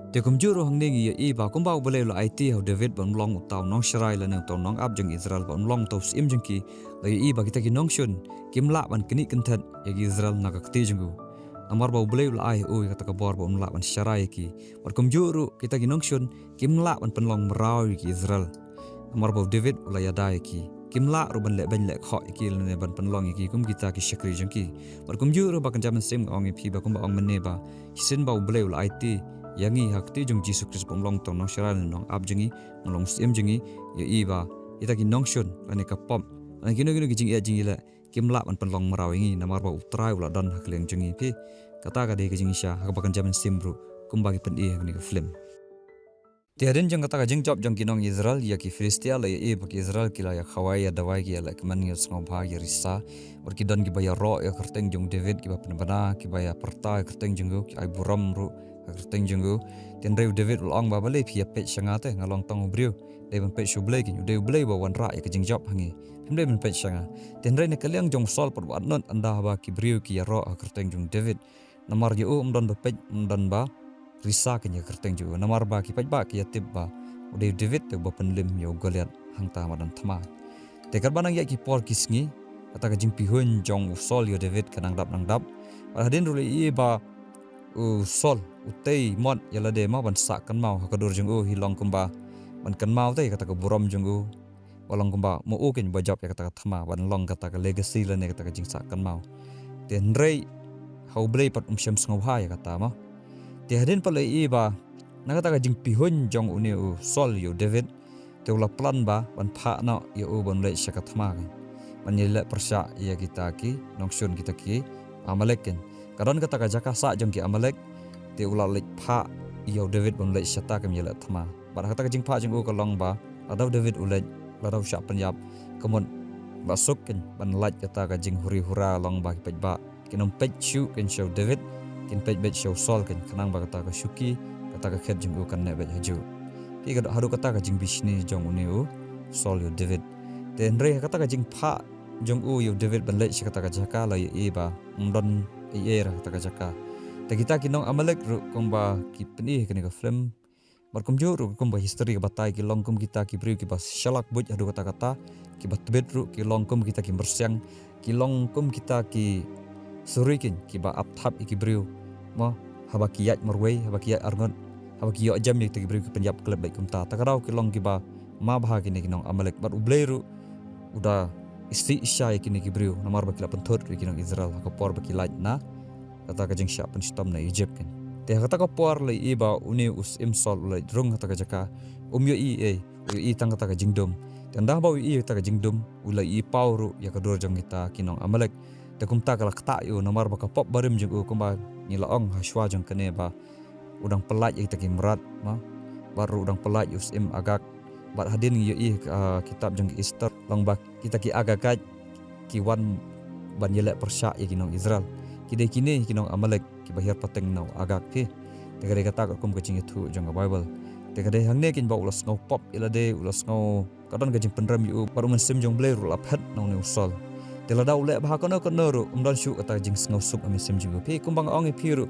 Te kumjuh ruh hangne ngi ïohi ba kumba U Blei u la aiti ha u David ban long uta u nongsharai lane uta u nongap jong Israel, ban long uta u syiem jong ki, la ïohi ba kita ki nongshun kim lah ban knieh kynthet ïa ki Israel na ka kti jong u. Namar ba U Blei u la ai ha u ïa kata ka bor ba un lah ban sharai ïa ki. Bad kumjuh ruh kita ki nongshun kim lah ban pynlong mraw ïa ki Israel. Namar ba u David u la ïada ïa ki, kim lah ruh ban lehbeiñ lehkhoh ïa ki lane ban pynlong ïa ki kum kita ki shakri jong ki. Bad kumjuh ruh ba kynja mynsiem nga ong ïa phi ba kumba ong mynne ba shisien ba U Blei u la aiti ïa ngi ha kti jong U Jisu Khrist ban long uta u nongsharai lane u nongap jong ngi, ban long u syiem jong ngi, ïohi ba kita ki nongshun lane ka pop lane kino kino ki jingeh jingïaleh kim lah ban pynlong mraw ïa ngi namar ba U Trai u la don ha ka liang jong ngi. Phi, kata ka dei ka jingshisha ha kaba kynja mynsiem ruh kumba ki pyni ha kane ka film. Te hadien jong kata ka jingjop jong ki nong Israel ïa ki Philistia, la ïohi ba ki Israel ki la ïa khawai ïa dawai, ki ïa lehkmen, ïa sngewbha, ïa risa. Bad ki don kiba ïaroh ïa ka kyrteng jong u David, kiba pynbna, kiba ïa pyrta ïa ka kyrteng jong u, ki ai burom ruh ha ka kyrteng jong u. Te hynrei u David u la ong ba balei phi ïa peit sha nga te, nga long tang u briew. Dei ban peit sha U Blei kein, u dei U Blei ba wanrah ïa ka jingjop ha ngi. Phim dei ban peit sha nga. Te hynrei na ka liang jong u Saul pat u atnud ynda ba ki briew ki ïaroh ha ka kyrteng jong u David. Namar ïa u ym don ba peit, ym don ba risa kein ïa ka kyrteng jong u. Namar ba ki paidbah ki ïa tip ba u dei u David te uba pynlim ïa u Goliath. hangta ma don thma. Te katba nang ïaid ki por ki sngi, kata ka jingpihuiñ jong u Saul ïa u David ka nang dap nang dap. Bad hadien ruh la ïohi ba u Saul u tei mot ïa lade ma ban sah kynmaw ha ka dur jong u hi long kumba ban kynmaw te kata ka burom jong u. Ba long kumba ma u kein ba jop ïa kata ka thma ban long kata ka legacy lane kata ka jingsah kynmaw. Te hynrei ha U Blei pat um shem sngewbha ïa kata ma. Te hadien pat la ïohi ba na kata ka jingpihuiñ jong une u Saul ïa u David, te u la plan ba ban phah noh ïa u ban leit sha ka thma kein, ban ïaleh pyrshah ïa kita ki nongshun, kita ki Amalek kein. Ka don kata ka jaka sah jong ki Amalek, te u la leit phah ïa u David ban leit shata kein ïaleh thma. Bad ha kata ka jingphah jong u ka long ba lada u David u leit, lada u shah pynïap, ka mut ba suk kein ban lait kata ka jinghuri hura long ba ki paidbah kin ym peit shuh kein sha u David, kin peit beit sha u Saul kein, khnang ba kata ka shuki, kata ka khet jong u kan neh beit hajuh. Te ka haduh kata ka jingbishni jong une u Saul ïa u David. Te hynrei ha kata ka jingphah jong u ïa u David ban leit sha kata ka jaka la ïohi ba um don ei ei ha kata ka jaka. Te kita ki nong Amalek ruh kumba ki pyni ha kane ka film, bad kumjuh ruh kumba history ka batai, ki long kum kita ki briew kiba shalak buit haduh katta katta, kiba tbit ruh, ki long kum kita ki myrsiang, ki long kum kita ki suri kein kiba ap thap ïa ki briew. Mo, haba ki ïaid marwei, haba ki ïaid arngut, haba ki ïoh jem ïa kita ki briew ki pynïap khlem beit kumta. Ta ka daw ki long kiba ma bha kine ki nong Amalek, bad U Blei ruh u da isih isha ïa kine ki briew namar ba ki la pynthut ruh ïa ki nong Israel ha ka por ba ki lait na kata ka jingshah pynshitom na Egypt kein. Te ha kata ka por la ïohi ba une u syiem Saul u la leit rung ha kata ka jaka, um ïohi ei, u ïohi tang kata ka jingdum. Te ynda ba u ïohi kata ka jingdum, u la ïohi paw ruh ïa ka dur jong kita ki nong Amalek. Te kumta ka la ktah ïa u namar ba ka pop barim jong u, kumba ngi la ong ha shuwa jong kane, ba u dang pyllait ïa kita ki mrad, ma, bad ruh u dang pyllait ïa u syiem Agag. Bad hadien ngi ïohi ha, ah, kitab jong ki Esther, long ba kita ki Agagite ki wan ban ïaleh pyrshah ïa ki nong Israel. Ki dei kine ki nong Amalek kiba hiar pateng na u Agag hi. Te ka dei kata ka kum ka jingïathuh jong ka Baibl. Te ka dei hangne kein ba u la sngew pop ïa lade, u la sngew, ka don ka jingpynrem ïa u, bad u Mynsiem jong U Blei ruh u la phet na une u Saul. Te lada u leh bha kano kano ruh, um don shuh kata ka jingsngewsuk ha mynsiem jong u. Phi, kumba nga ong ïa phi ruh,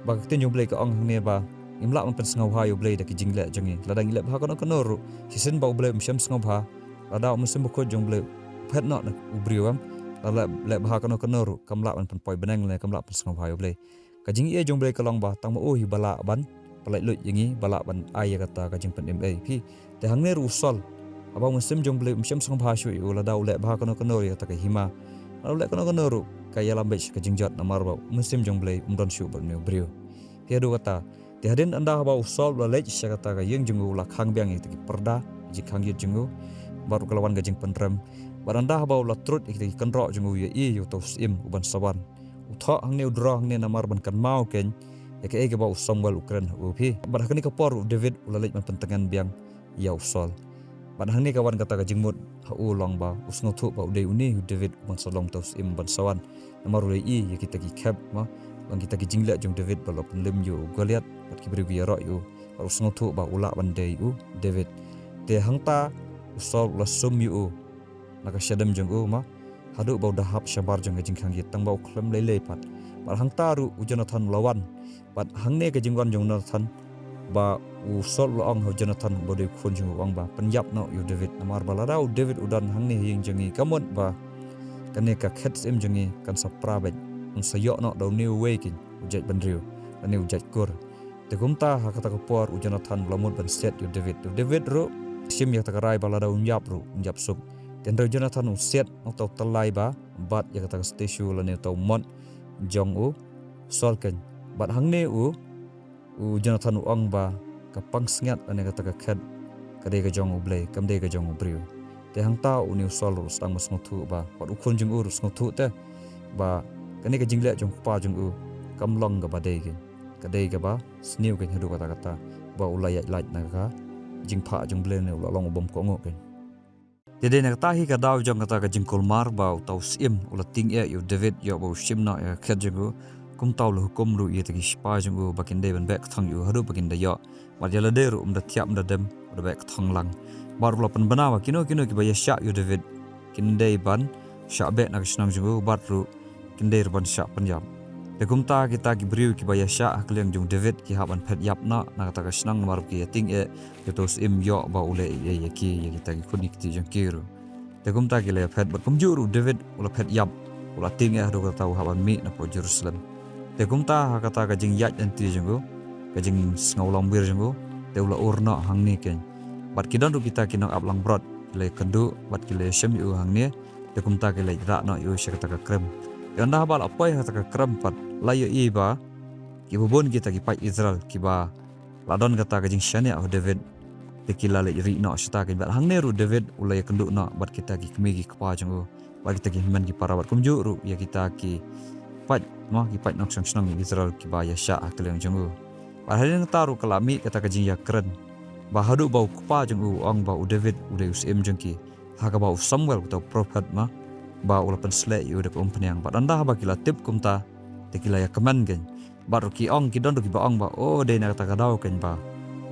ba ka ktien jong U Blei ka ong hangne ba ngim lah ban pynsngewbha ïa U Blei da ki jingleh jong ngi. Lada ngi leh bha kano kano ruh, shisien ba U Blei um shem sngewbha, lada u Mynsiem Bakhuid jong U Blei u phet noh na u briew, em, lada leh bha kano kano ruh, kam lah ban pynpoi bneng lane kam lah pynsngewbha ïa U Blei. Ka jingaiei jong U Blei ka long ba tang ma u hi ba lah ban pyllait luid ïa ngi, ba lah ban ai ïa kata ka jingpynim ei. Phi, te hangne ruh u Saul, haba u Mynsiem jong U Blei um shem sngewbha shuh ïa u, lada u leh bha kano kano ruh ïa kata ka hima, lada u leh kano kano ruh, ka ïalam beit sha ka jingjot namar ba u Mynsiem jong U Blei um don shuh bad une u briew. Phi, haduh kata, te hadien ynda haba u Saul u la leit sha kata ka ïing jong u, u la khang biang ïa kita ki pyrda, jingkhang ïit jong u, bad ruh ka la wan ka jingpynrem. Bad ynda haba u la trud ïa kita ki kynroh jong u, u ïohi ïa uta u syiem uban sa wan. U thoh hangne, u draw hangne namar ban kynmaw kein ïa kaei kaba u Samuel u kren ha u, phi. Bad ha kane ka por u David u la leit ban pyntngen biang ïa u Saul. Bad hangne ka wan kata ka jingmut ha u, long ba u sngewthuh ba u dei une u David uban sa long uta u syiem uban sa wan. Namar u la ïohi ïa kita ki khep, ma, long kita ki jingleh jong u David ba la pynlim ïa u Goliath bad ki briew ki ïaroh ïa u. Bad u sngewthuh ba u lah ban dei u David. Te hangta u Saul u la sum ïa u na ka shadem jong u, ma, haduh ba u da hap shabar jong ka jingkhang ïit, tang ba u khlem lei lei pat. Bad hangta ruh u Jonathan u la wan. Bad hangne ka jingwan jong u Jonathan, ba u Saul u la ong ha u Jonathan ba u dei u khun jong u, u ong ba pynïap noh ïa u David, namar ba lada u David u don hangne ha ïing jong ngi, ka mut ba kane ka khet syiem jong ngi kan sa pra beit, un sa ïoh noh da une uwei kein u jaitbynriew, une u jaitkur. Te kumta ha kata ka por u Jonathan u la mut ban siat ïa u David. U David ruh u shim ïa kata ka rai ba lada un ïap ruh un ïap suk. Te hynrei u Jonathan u siat na uta u tyllai ba bat ïa kata ka statue lane uta u mot jong u Saul kein. Bad hangne u, u Jonathan u ong ba ka pansngiat lane kata ka khet ka dei ka jong U Blei, kam dei ka jong u briew. Te hangta une u Saul ruh u sdang ba sngewthuh ba, bad u khun jong u ruh u sngewthuh te ba kane ka jingleh jong u kpa jong u kam long kaba dei kein. Ka dei kaba sniew kein haduh katta katta, ba u la ïaid lait na ka jingphah jong U Blei ne u la long u bym kohnguh kein. Te dei na kata hi ka daw jong kata ka jingkulmar ba uta u syiem u la tieng eh ïa u David ïoh ba u shim noh ïa ka khet jong u. Kumta u la hukum ruh ïa kita ki shipai jong u ba kin dei ban beh kthong ïa u haduh ba kin da ïoh. Bad ïa lade ruh um da thiah um da dem, u da beh kthong lang. Bad u la pynbna ba kino kino kiba ïasyah ïa u David kin dei ban shah beh na ka shnong jong u, bad ruh kin dei ruh ban shah pynïap. Te kumta kita ki briew kiba ïashah ha ka liang jong u David ki hap ban phet ïap noh na kata ka shnong namar ki ïating eh ïa uto u syiem ïoh ba u la ïeit ïa ki, ïa kita ki khun ki kti jong ki ruh. Te kumta ki la ïaphet bad kumjuh ruh u David u la phet ïap, u la tieng eh haduh kata u hap ban mih napoh Jerusalem. Te kumta ha kata ka jingïaid lynti jong u, ka jingsngew lamwir jong u, te u la ur noh hangne keiñ. Bad ki don ruh kita ki nongap langbrot ki la ïakynduh bad ki la ïashem ïa u hangne. Te kumta ki la ïaid rah noh ïa u sha kata ka krem. Te ynda haba la poi ha kata ka krem pat la ïohi ba kiba bun kita ki paid Israel kiba la don kata ka jingshaniah ha u David, te ki la leit rieh noh shata keiñ. Bad hangne ruh u David u la ïakynduh noh bad kita ki kmie ki kpa jong u, bad kita ki hynmen ki para bad kumjuh ruh ïa kita ki paid, mo, ki paid nongshong shnong Israel kiba ïashah ha ka liang jong u. Bad hadien kata ruh ka la mih kata ka jingïakren ba haduh ba u kpa jong u u ong ba u David u dei u syiem jong ki, ha kaba u Samuel uta u prophet, mo, ba u la pynsleh ïa u da ka umphniang. Bad ynda haba ki la tip kumta, te ki la ïakmen keiñ. Bad ruh ki ong, ki don ruh kiba ong ba, o, dei na kata ka daw keiñ ba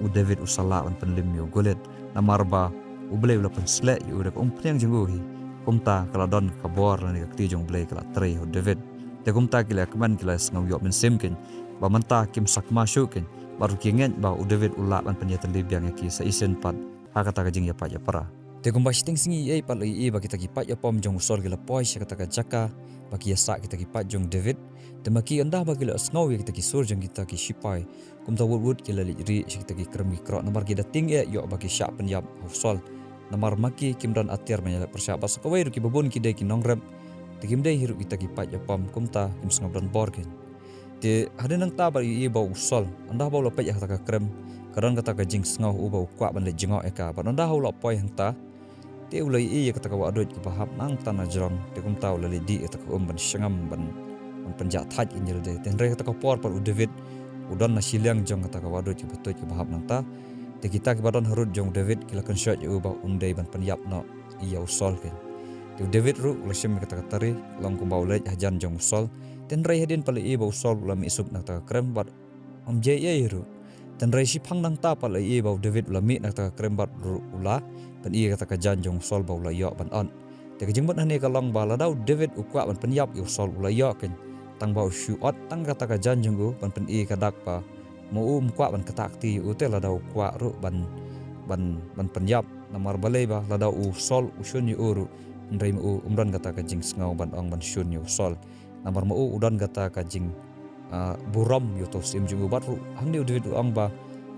u David u sa lah ban pynlim ïa u Goliath, namar ba U Blei u la pynsleh ïa u da ka umphniang jong u hi. Kumta ka la don ka bor lane ka kti jong U Blei ka la trei ha u David. Te kumta ki la ïakmen, ki la sngew ïoh mynsiem keiñ ba mynta kim sakma shuh keiñ. Bad ruh ki ngeit ba u David u lah ban pynïatylli biang ïa ki sa shisien pat ha kata ka jingïapait ïapra. Te kumba shiteng sngi ei ei pat la ïohi ba kita ki paid ïapom jong u Saul ki la poi sha kata ka jaka ba ki ïasah kita ki paid jong u David. Te ma ki ynda ba ki la sngew ïa kita ki sur jong kita ki shipai, kumta wut wut ki la leit rieh sha kita ki krem ki kroh namar ki da tieng eh ïoh ba ki shah pynïap ha u Saul. Namar ma ki kim don atiar ban ïaleh pyrshah, bad sa kawei ruh kiba bun ki dei ki nongrep. Te kim dei hi ruh kita ki paid ïapom, kumta kim sngewdon bor keiñ. Te hadien nangta ba ïohi ba u Saul, ynda ba u la peit ha kata ka krem, ka don kata ka jingsngew ha u ba u kwah ban leit jngoh ïa ka. Bad ynda u la poi hangta, te u la ïohi ïa kata ka wahduid kaba hap nangta na jrong, te kumta u la leit dih ïa kata ka um ban shngam ban, ban pynjah thait ïa u ïa lade. Te hynrei kata ka por pat u David u don na shiliang jong kata ka wahduid kaba tuid kaba hap nangta. Te kita kiba don harud jong u David ki la kynshoh ïa u ba un dei ban pynïap noh ïa u Saul keiñ. Te u David ruh u la shim ïa kata ka tari, long kumba u la leit hajan jong u Saul. Te hynrei hadien pat la ïohi ba u Saul u la mih suk na kata ka krem bad ym jia ei ei ruh. Te hynrei shiphang nangta pat la ïohi ba u David u la mih na kata ka krem bad ruh u la pyni ïa kata ka jaiñ jong u Saul ba u la ïoh ban ot. Te ka jingmut hangne ka long ba lada u David u kwah ban pynïap ïa u Saul u la ïoh keiñ. Tang ba u shu ot tang kata ka jaiñ jong u ban pyni ka dak ba ma u um kwah ban ktah kti ïa u te lada u kwah ruh ban, ban, ban pynïap. Namar balei ba lada u Saul u shun ïa u ruh, hynrei ma u um don kata ka jingsngew ban ong ban shun ïa u Saul. Namar ma u u don kata ka jing, ah, burom ïa uto u syiem jong u. Bad ruh hangne u David u ong ba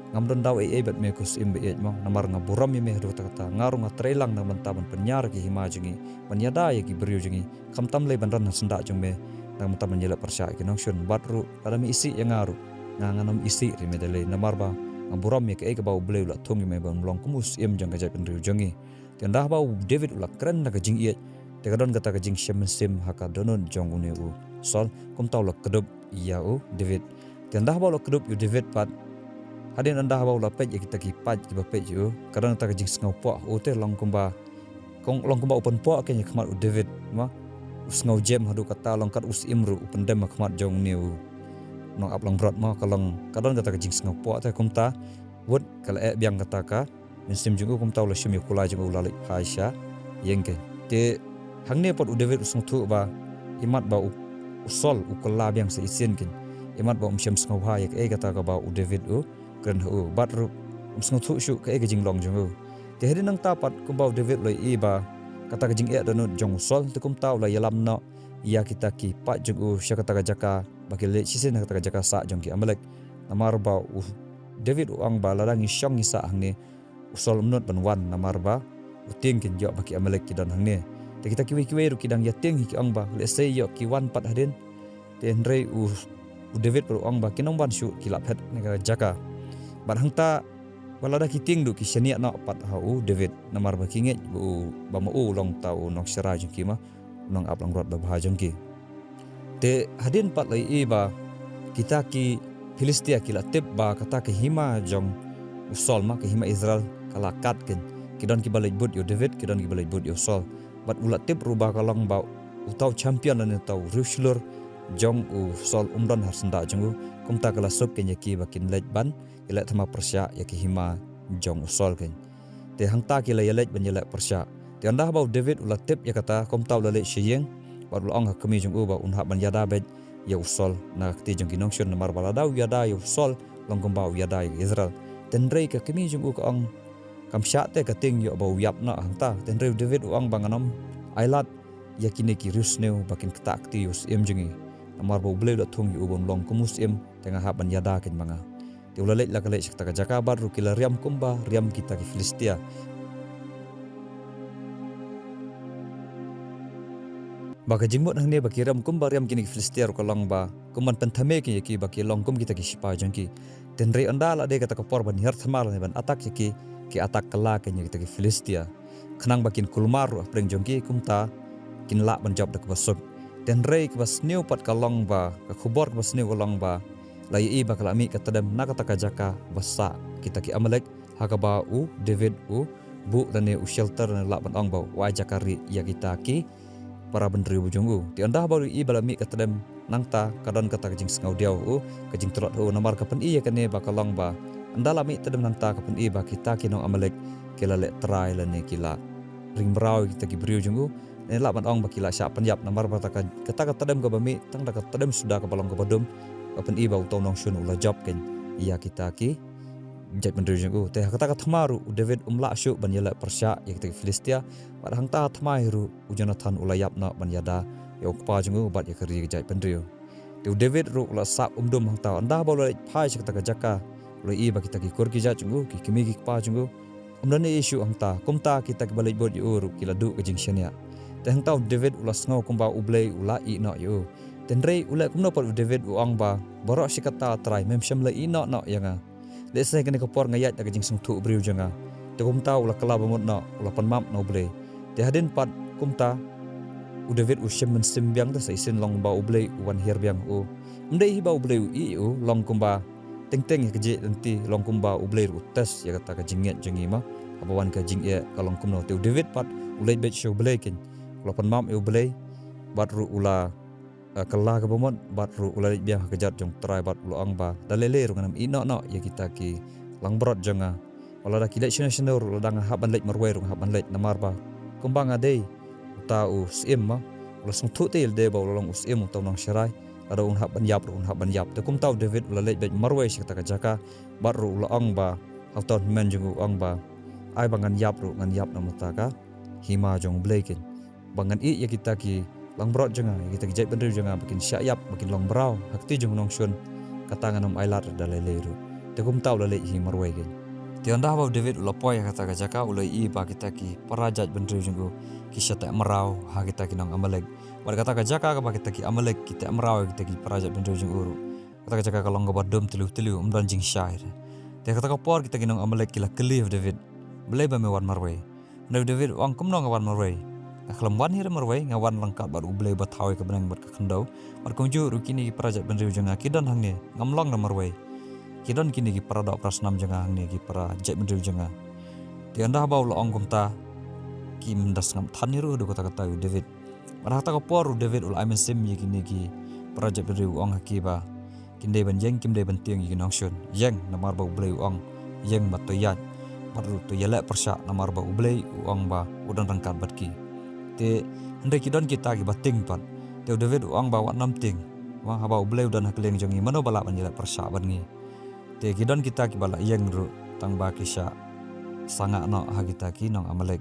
ngam don daw ei ei bad me ko syiem ba ïeit, mo, namar nga burom ïa me haduh katta katta. Nga ruh nga trei lang na ka bynta ban pynïar ïa ki hima jong ngi, ban ïada ïa ki briew jong ngi, khamtam lei ban don ha syndah jong me na ka bynta ban ïaleh pyrshah ïa ki nongshun. Bad ruh lada me isih ïa nga ruh, nga ngan ym isih ïa me da lei, namar ba nga burom ïa kaei kaba U Blei u la thung ïa me ban long kum u syiem jong ka jaitbynriew jong ngi. Te ynda ba u David u la kren da ka jingïeit, te ka don kata ka jingshem mynsiem ha ka dohnud jong une u Saul, kumta u la kdup ïa u David. Te ynda ba u la kdup ïa u David pat, hadien ynda ba u la peit ïa kita ki paid kiba peit ïa u, ka don kata ka jingsngewpoh ha u te long kumba, kong, long kumba u pynpoh keiñ ha khmat u David, mo. U sngew jem haduh katta long kat u syiem ruh u pyndem ha khmat jong une u nongap langbrot, mo, ka long, ka don kata ka jingsngewpoh te kumta, wut ka la eh biang kata ka mynsiem jong u, kumta u la shim ïa u kulai jong u u la leit phai sha ïing keiñ. Te hangne pat u David u sngewthuh ba imat ba u, u Saul u kylla biang sa shisien keiñ, imat ba um shym sngewbha ïa kaei kata kaba u David u kren ha u, bad ruh um sngewthuh shuh kaei ka jinglong jong u. Te hadien nangta pat kumba u David u la ïohi ba kata ka jingeh dohnud jong u Saul, te kumta u la ïalam noh ïa kita ki paid jong u sha kata ka jaka ba ki leit shisien ha kata ka jaka sah jong ki Amalek. Namar ba u David u ong ba lada ngi shong ngi sah hangne, u Saul um nud ban wan namar ba u tieng keiñ ïoh ba ki Amalek ki don hangne. Te kita kiwei kiwei ruh ki dang ïatieng hi ki ong ba lehse ïoh ki wan pat hadien. Te hynrei u, u David pat u ong ba kin ym wan shuh, ki la phet na ka jaka. Bad hangta ba lada ki tieng ruh ki shaniah noh pat ha u David namar ba ki ngeit ba u, ba ma u u long uta u nongsharai jong ki, ma, u nongap langbrot babha jong ki. Te hadien pat la ïohi ba kita ki Philistia ki la tip ba kata ka hima jong u Saul, ma, ka hima Israel ka la kat keiñ. Ki don kiba leit bud ïa u David, ki don kiba leit bud ïa u Saul. Bad u la tip ruh ba ka long ba uta u champion lane uta u riewshlur jong u Saul um don ha syndah jong u. Kumta ka la suk keiñ ïa ki ba kin leit ban ïaleh thymmai pyrshah ïa ka hima jong u Saul keiñ. Te hangta ki la ïaleit ban ïaleh pyrshah. Te ynda ba u David u la tip ïa kata, kumta u la leit sha ïing bad u la ong ha ka kmie jong u ba un hap ban ïada beit ïa u Saul na ka kti jong ki nongshun, namar ba lada u ïada ïa u Saul long kumba u ïada ïa Israel. Tynrai ka kmie jong u ka ong, kam shah te ka tieng ïoh ba u ïap noh hangta. Tynrai u David u ong ba ngan ym ailad ïa kine ki riewsniew ba kin ktah kti ïa u syiem jong ngi, namar ba U Blei u la thung ïa u ban long kum u syiem, te nga hap ban ïada kein ma nga. Te u la leit la ka leit sha kata ka jaka bad ruh ki la riam kumba riam kita ki Philistia. Ba ka jingmut hangne ba ki riam kumba riam kine ki Philistia ruh ka long ba kum ban pynthame kein ïa ki ba ki long kum kita ki shipai jong ki. Tynrai ynda la dei kata ka por ban hiar thma lane ban attack ïa ki, ki attack kylla kein ïa kita ki Philistia, khnang ba kin kulmar ruh hapdeng jong ki, kumta kin lah ban jop da kaba suk. Tynrai kaba sniew pat ka long ba, ka khubor kaba sniew ka long ba la ïohi ba ka la mih ka tdem na kata ka jaka ba sah kita ki Amalek, ha kaba u David u buh lane u shelter, lane lah ban ong ba u ai jaka rieh ïa kita ki para bynriew jong u. Te ynda ba u ïohi ba la mih ka tdem nangta, ka don kata ka jingsngewdiaw u, ka jingtlot u, namar ka pyni ïa kane ba ka long ba ynda la mih tdem nangta ka pyni ba kita ki nong Amalek ki la leh trai lane ki la ring mraw ïa kita ki briew jong u. Lane lah ban ong ba ki la shah pynïap, namar ba kata ka, kata ka tdem kaba mih, tang da ka tdem suda kaba long kaba dum, ka pyni ba uta u nongshun u la jop kein ïa kita ki jaitbynriew jong u. Te ha kata ka thma ruh u David um lah shuh ban ïaleh pyrshah ïa kita ki Philistia, bad hangta ha thma hi ruh u Jonathan u la ïap noh ban ïada ïa u kpa jong u bad ïa ka ri ka jaitbynriew. Te u David ruh u la sah umdum hangta, ynda ba u la leit phai sha kata ka jaka, u la ïohi ba kita ki kur ki jait jong u, ki kmie ki kpa jong u, um don ei ei shuh hangta. Kumta kita kiba leit bud ïa u ruh ki la duh ka jingshaniah. Te hangta u David u la sngew kumba U Blei u la ïeh noh ïa u. Tynrai u leh kumno pat u David u ong ba, baroh shi katta Trai, mem shym la ïeh noh noh ïa nga. Lehse kane ka por nga ïaid da ka jingsngewthuh briew jong nga. Te kumta u la kylla ba mut noh, u la pynmap na U Blei. Te hadien pat kumta u David u shim mynsiem biang, te sa shisien long ba U Blei u wan hiar biang ha u. Ym dei hi ba U Blei u ïeh ïa u, long kumba teng teng ïa ka jingïeit lynti, long kumba U Blei ruh u test ïa kata ka jingngeit jong ngi ma, haba wan ka jingeh ka long kumno. Te u David pat u leit beit sha U Blei kein, u la pynmap ïa U Blei, bad ruh u la eh, kylla kaba mut, bad ruh u la leit biang ha kjat jong U Trai bad u la ong ba, da lei lei ruh ngan ym ïeh noh noh ïa kita ki langbrot jong nga. Wat lada ki leit shano shano ruh, lada nga hap ban leit marwei ruh nga hap ban leit, namar ba kumba nga dei uta u syiem ma. U la sngewthuh te ïa lade ba u la long u syiem, uta u nongsharai. Lada un hap ban ïap ruh un hap ban ïap. Te kumta u David u la leit beit marwei sha kata ka jaka, bad ruh u la ong ba ha uta u hynmen jong u, u ong ba, ai ba ngan ïap ruh ngan ïap na bynta ka hima jong U Blei kein, ba ngan ïeh ïa kita ki langbrot jong nga, ïa kita ki jaitbynriew jong nga ba kin shah ïap, ba kin long mraw ha kti jong u nongshun. Kata ngan ym ailad da lei lei ruh. Te kumta u la leit hi marwei kein. Te ynda ba u David u la poi ha kata ka jaka, u la ïohi ba kita ki para jaitbynriew jong u ki shah teh mraw ha kita ki nong Amalek. Bad kata ka jaka kaba kita ki Amalek ki teh mraw ïa kita ki para jaitbynriew jong u ruh, kata ka jaka ka long kaba dum tliw tliw, ym don jingshai re. Te kata ka por kita ki nong Amalek ki la kylli ïa u David, balei ba me wan marwei? Hynrei u David u ong, kumno nga wan marwei? Nga khlem wan hi re marwei, nga wan ryngkat bad U Blei uba thaw ïa ka bneng bad ka khyndew. Bad kumjuh ruh kine ki para jaitbynriew jong nga ki don hangne, ngam long re marwei. Ki don kine ki para doh para snam jong nga hangne, ki para jaitbynriew jong nga. Te ynda ba u la ong kumta, kim da sngap than hi ruh haduh katta katta ïa u David. Bad ha kata ka por u David u la ai mynsiem ïa kine ki para jaitbynriew, u ong ha ki ba kin dei ban ïeng, kim dei ban tieng ïa ki nongshun. Ïeng namar ba U Blei u ong, ïeng bad to ïaid, bad ruh to ïaleh pyrshah namar ba U Blei u ong ba u don ryngkat bad ki. Te hynrei ki don kita kiba tieng pat. Te u David u ong ba wat nym tieng. Wat haba U Blei u don ha kylleng jong ngi, mano ba lah ban ïaleh pyrshah bad ngi? Te ki don kita kiba la ïeng ruh tang ba ki shah sangah noh ha kita ki nong Amalek.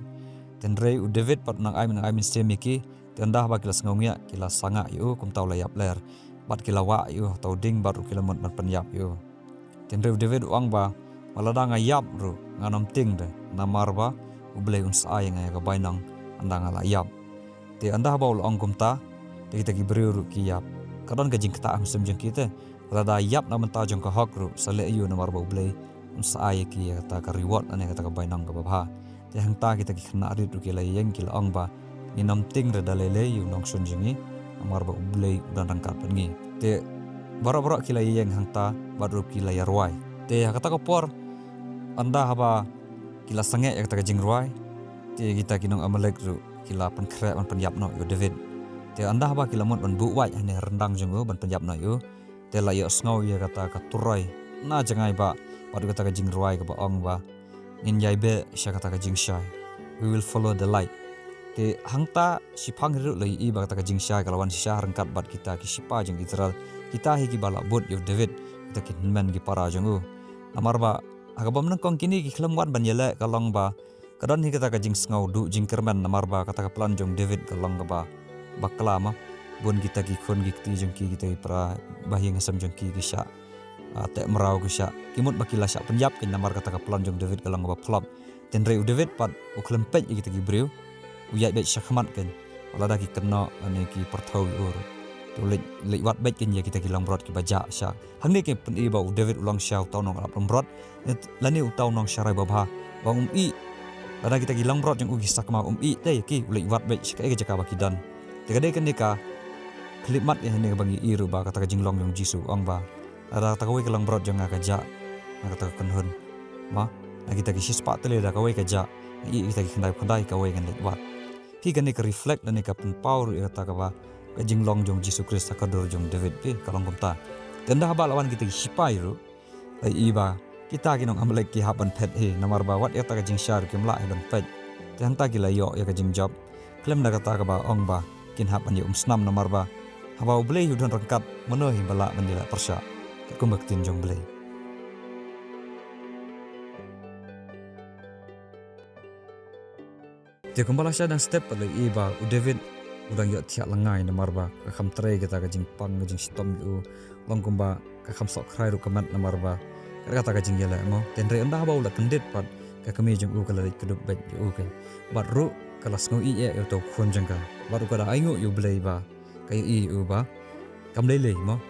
Te hynrei u David pat u nang ai, nang ai mynsiem ïa ki. Te ynda ba ki la sngew ngiah, ki la sangah ïa u, kumta u la ïap ler. Bad ki la wah ïa u ha uta u dieng, bad ruh ki la mut ban pynïap ïa u. Te hynrei u David u ong ba, wat lada nga ïap ruh ngan ym tieng de, namar ba U Blei un sa ai ïa nga ïa ka bainong ynda nga la ïap. Te ynda ba u la ong kumta, te kita ki briew ruh ki ïap. Ka don ka jingktah ha mynsiem jong ki te, wat lada ïap na bynta jong ka hok ruh sa leh aïu, namar ba U Blei un sa ai ïa ki ïa kata ka reward lane kata ka bainong kaba bha. Te hangta kita ki khynnah rit ruh ki la ïeng, ki la ong ba, ngin ym tieng re da lei lei ïa u nongshun jong ngi, namar ba U Blei u don ryngkat bad ngi. Te baroh baroh ki la ïeng hangta bad ruh ki la ïa rwai. Te ha kata ka por, ynda haba ki la sangeh ïa kata ka jingrwai, te kita ki nong Amalek ruh ki la pynkhreh ban pynïap noh ïa u David. Te ynda haba ki la mut ban buh wait hane ha ryndang jong u ban pynïap noh ïa u, te la ïohsngew ïa kata ka turoi na jngai bah bad kata ka jingrwai kaba ong ba, ngin ïai beh sha kata ka jingshai. We will follow the light. Te hangta shiphang hi ruh la ïohi ba kata ka jingshai ka la wan shisha ryngkat bad kita ki shipai jong Israel, kita hi kiba la bud ïa u David, kita ki hynmen ki para jong u. Namar ba ha kaba nyngkong kine ki khlem wan ban ïaleh, ka long ba ka don hi kata ka jingsngew duh jingkyrmen namar ba kata ka plan jong David ka long kaba bakla ma. Bun kita ki khun ki kti jong ki, kita ki para bahaïing hasem jong ki ki shah, ah, teh mraw ki shah, ki mut ba ki la shah pynïap kein namar kata ka plan jong David ka long kaba phlop. Hynrei u David pat u khlem peit ïa kita ki briew, u ïaid beit shakhmat kein. Lada ki kynnoh lane ki pyrthew ïa u ruh, te u leit, leit wad beit kein ïa kita ki langbrot kiba jah sha. Hangne ka pyni ba u David u long shisha uta u nongïalap langbrot, lane uta u nongsharai babha, ba um ïeh. Lada kita ki langbrot jong u ki sakma, um ïeh te ïa ki, u leit wad beit sha kaei ka jaka ba ki don. Te ka dei kane ka khyllipmat ïa kane kaba ngi ïohi ruh ba kata ka jinglong jong u Jisu u ong ba, lada kata kawei ka langbrot jong nga ka jah na kata ka kynhun, ma, na kita ki shispah tylli lada kawei ka jah, nga ïeh kita ki khyndai khyndai, kawei ngan leit wad. Phi, kane ka reflect lane ka pynpaw ruh ïa kata kaba ka jinglong jong u Jisu Khrist ha ka dur jong u David, phi, ka long kumta. Te ynda haba la wan kita ki shipai ruh, la ïohi ba kita ki nong Amalek ki hap ban phet hi, namar ba wat ïa kata ka jingshai ruh kim lah hi ban peit. Te hangta ki la ïoh ïa ka jingjop, khlem da kata kaba ong ba kin hap ban ïa umsnam, namar ba haba U Blei hi u don ryngkat, mano hi ba lah ban ïaleh pyrshah, katkum ka ktien jong U Blei. Te kumba la shai dang step pat la ïohi ba u David u dang ïohthiah lyngngai namar ba ka kham trei kata ka jingpang ka jingshitom ïa u, long kumba ka kham sohkhrai ruh ka met namar ba ka, kata ka jingïaleh mo. Te hynrei ynda haba u la kyndit pat, ka kmie jong u ka la leit kdup beit ïa u kein. Bad ruh ka la sngew ïeit ïa uta u khun jong ka. Bad ruh ka da ainguh ïa U Blei ba ka ïohi ïa u ba kam lei lei mo.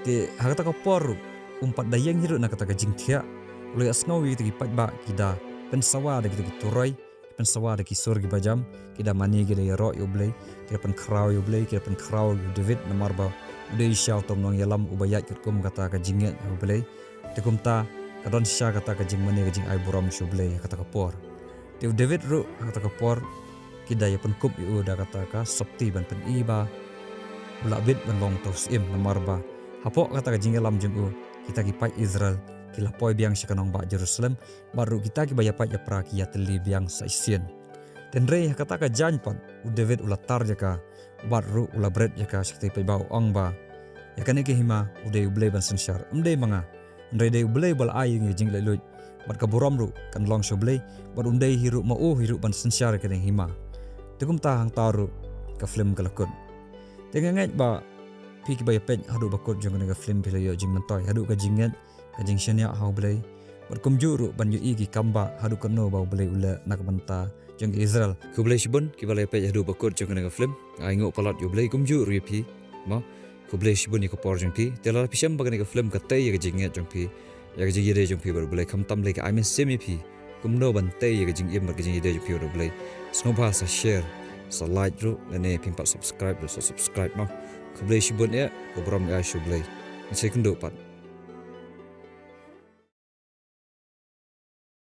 Te ha kata ka por ruh, um pat da ïeng hi ruh na kata ka jingthiah, u la ïohsngew ïa kita ki paidbah ki da pynsawa da kita ki turoi, pynsawa da ki sur kiba jam, ki da mane, ki da ïaroh ïa U Blei, ki da pynkhraw ïa U Blei, ki da pynkhraw ïa u David namar ba u dei shisha uta u nongïalam uba ïaid katkum kata ka jingngeit ha U Blei. Te kumta ka don shisha kata ka jingmane ka jingai burom sha U Blei ha kata ka por. Te u David ruh ha kata ka por ki da ïa pynkup ïa u da kata ka sopti ban pyni ba u la bit ban long uta u syiem namar ba hapoh kata ka jingïalam jong u kita ki paid Israel ki la poi biang sha ka nongbah Jerusalem, bad ruh kita kiba ïapait ïapra ki ïatylli biang sa shisien. Te hynrei ha kata ka jaiñ pat u David u la tar ïa ka, bad ruh u la bret ïa ka sha kita ki paidbah, u ong ba, ïa kane ka hima u dei U Blei ban synshar, ym dei ma nga. Hynrei dei U Blei ba la ai ïa ngi ka jinglaitluid, bad ka burom ruh kan long sha U Blei, bad um dei hi ruh ma u hi ruh ban synshar ïa kane ka hima. Te kumta hangta ruh ka film ka la kut. Te nga ngeit ba phi kiba ïapeit haduh ba kut jong kane ka film phi la ïoh jingmyntoi haduh ka jingngeit, ka jingshaniah ha U Blei. Bad kumjuh ruh ban ïohi ki kambah haduh katno ba U Blei u leh na ka bynta jong ki Israel. Khublei shibun kiba la ïapeit haduh ba kut jong kane ka film. Nga ainguh palat ïa U Blei kumjuh ruh ïa phi, mo. Khublei shibun ïa ka por jong phi. Te lada phi shem ba kane ka film ka tei ïa ka jingngeit jong phi, ïa ka jingïadei jong phi bad U Blei, khamtam lei ka ai mynsiem ïa phi kumno ban tei ïa ka jingim bad ka jingïadei jong phi bad U Blei, sngewbha sa share, sa like ruh, lane phim pat subscribe ruh sa subscribe, mo. Khublei shibun ïa, ka burom ïa sha U Blei. Ngin sa ïakynduh pat.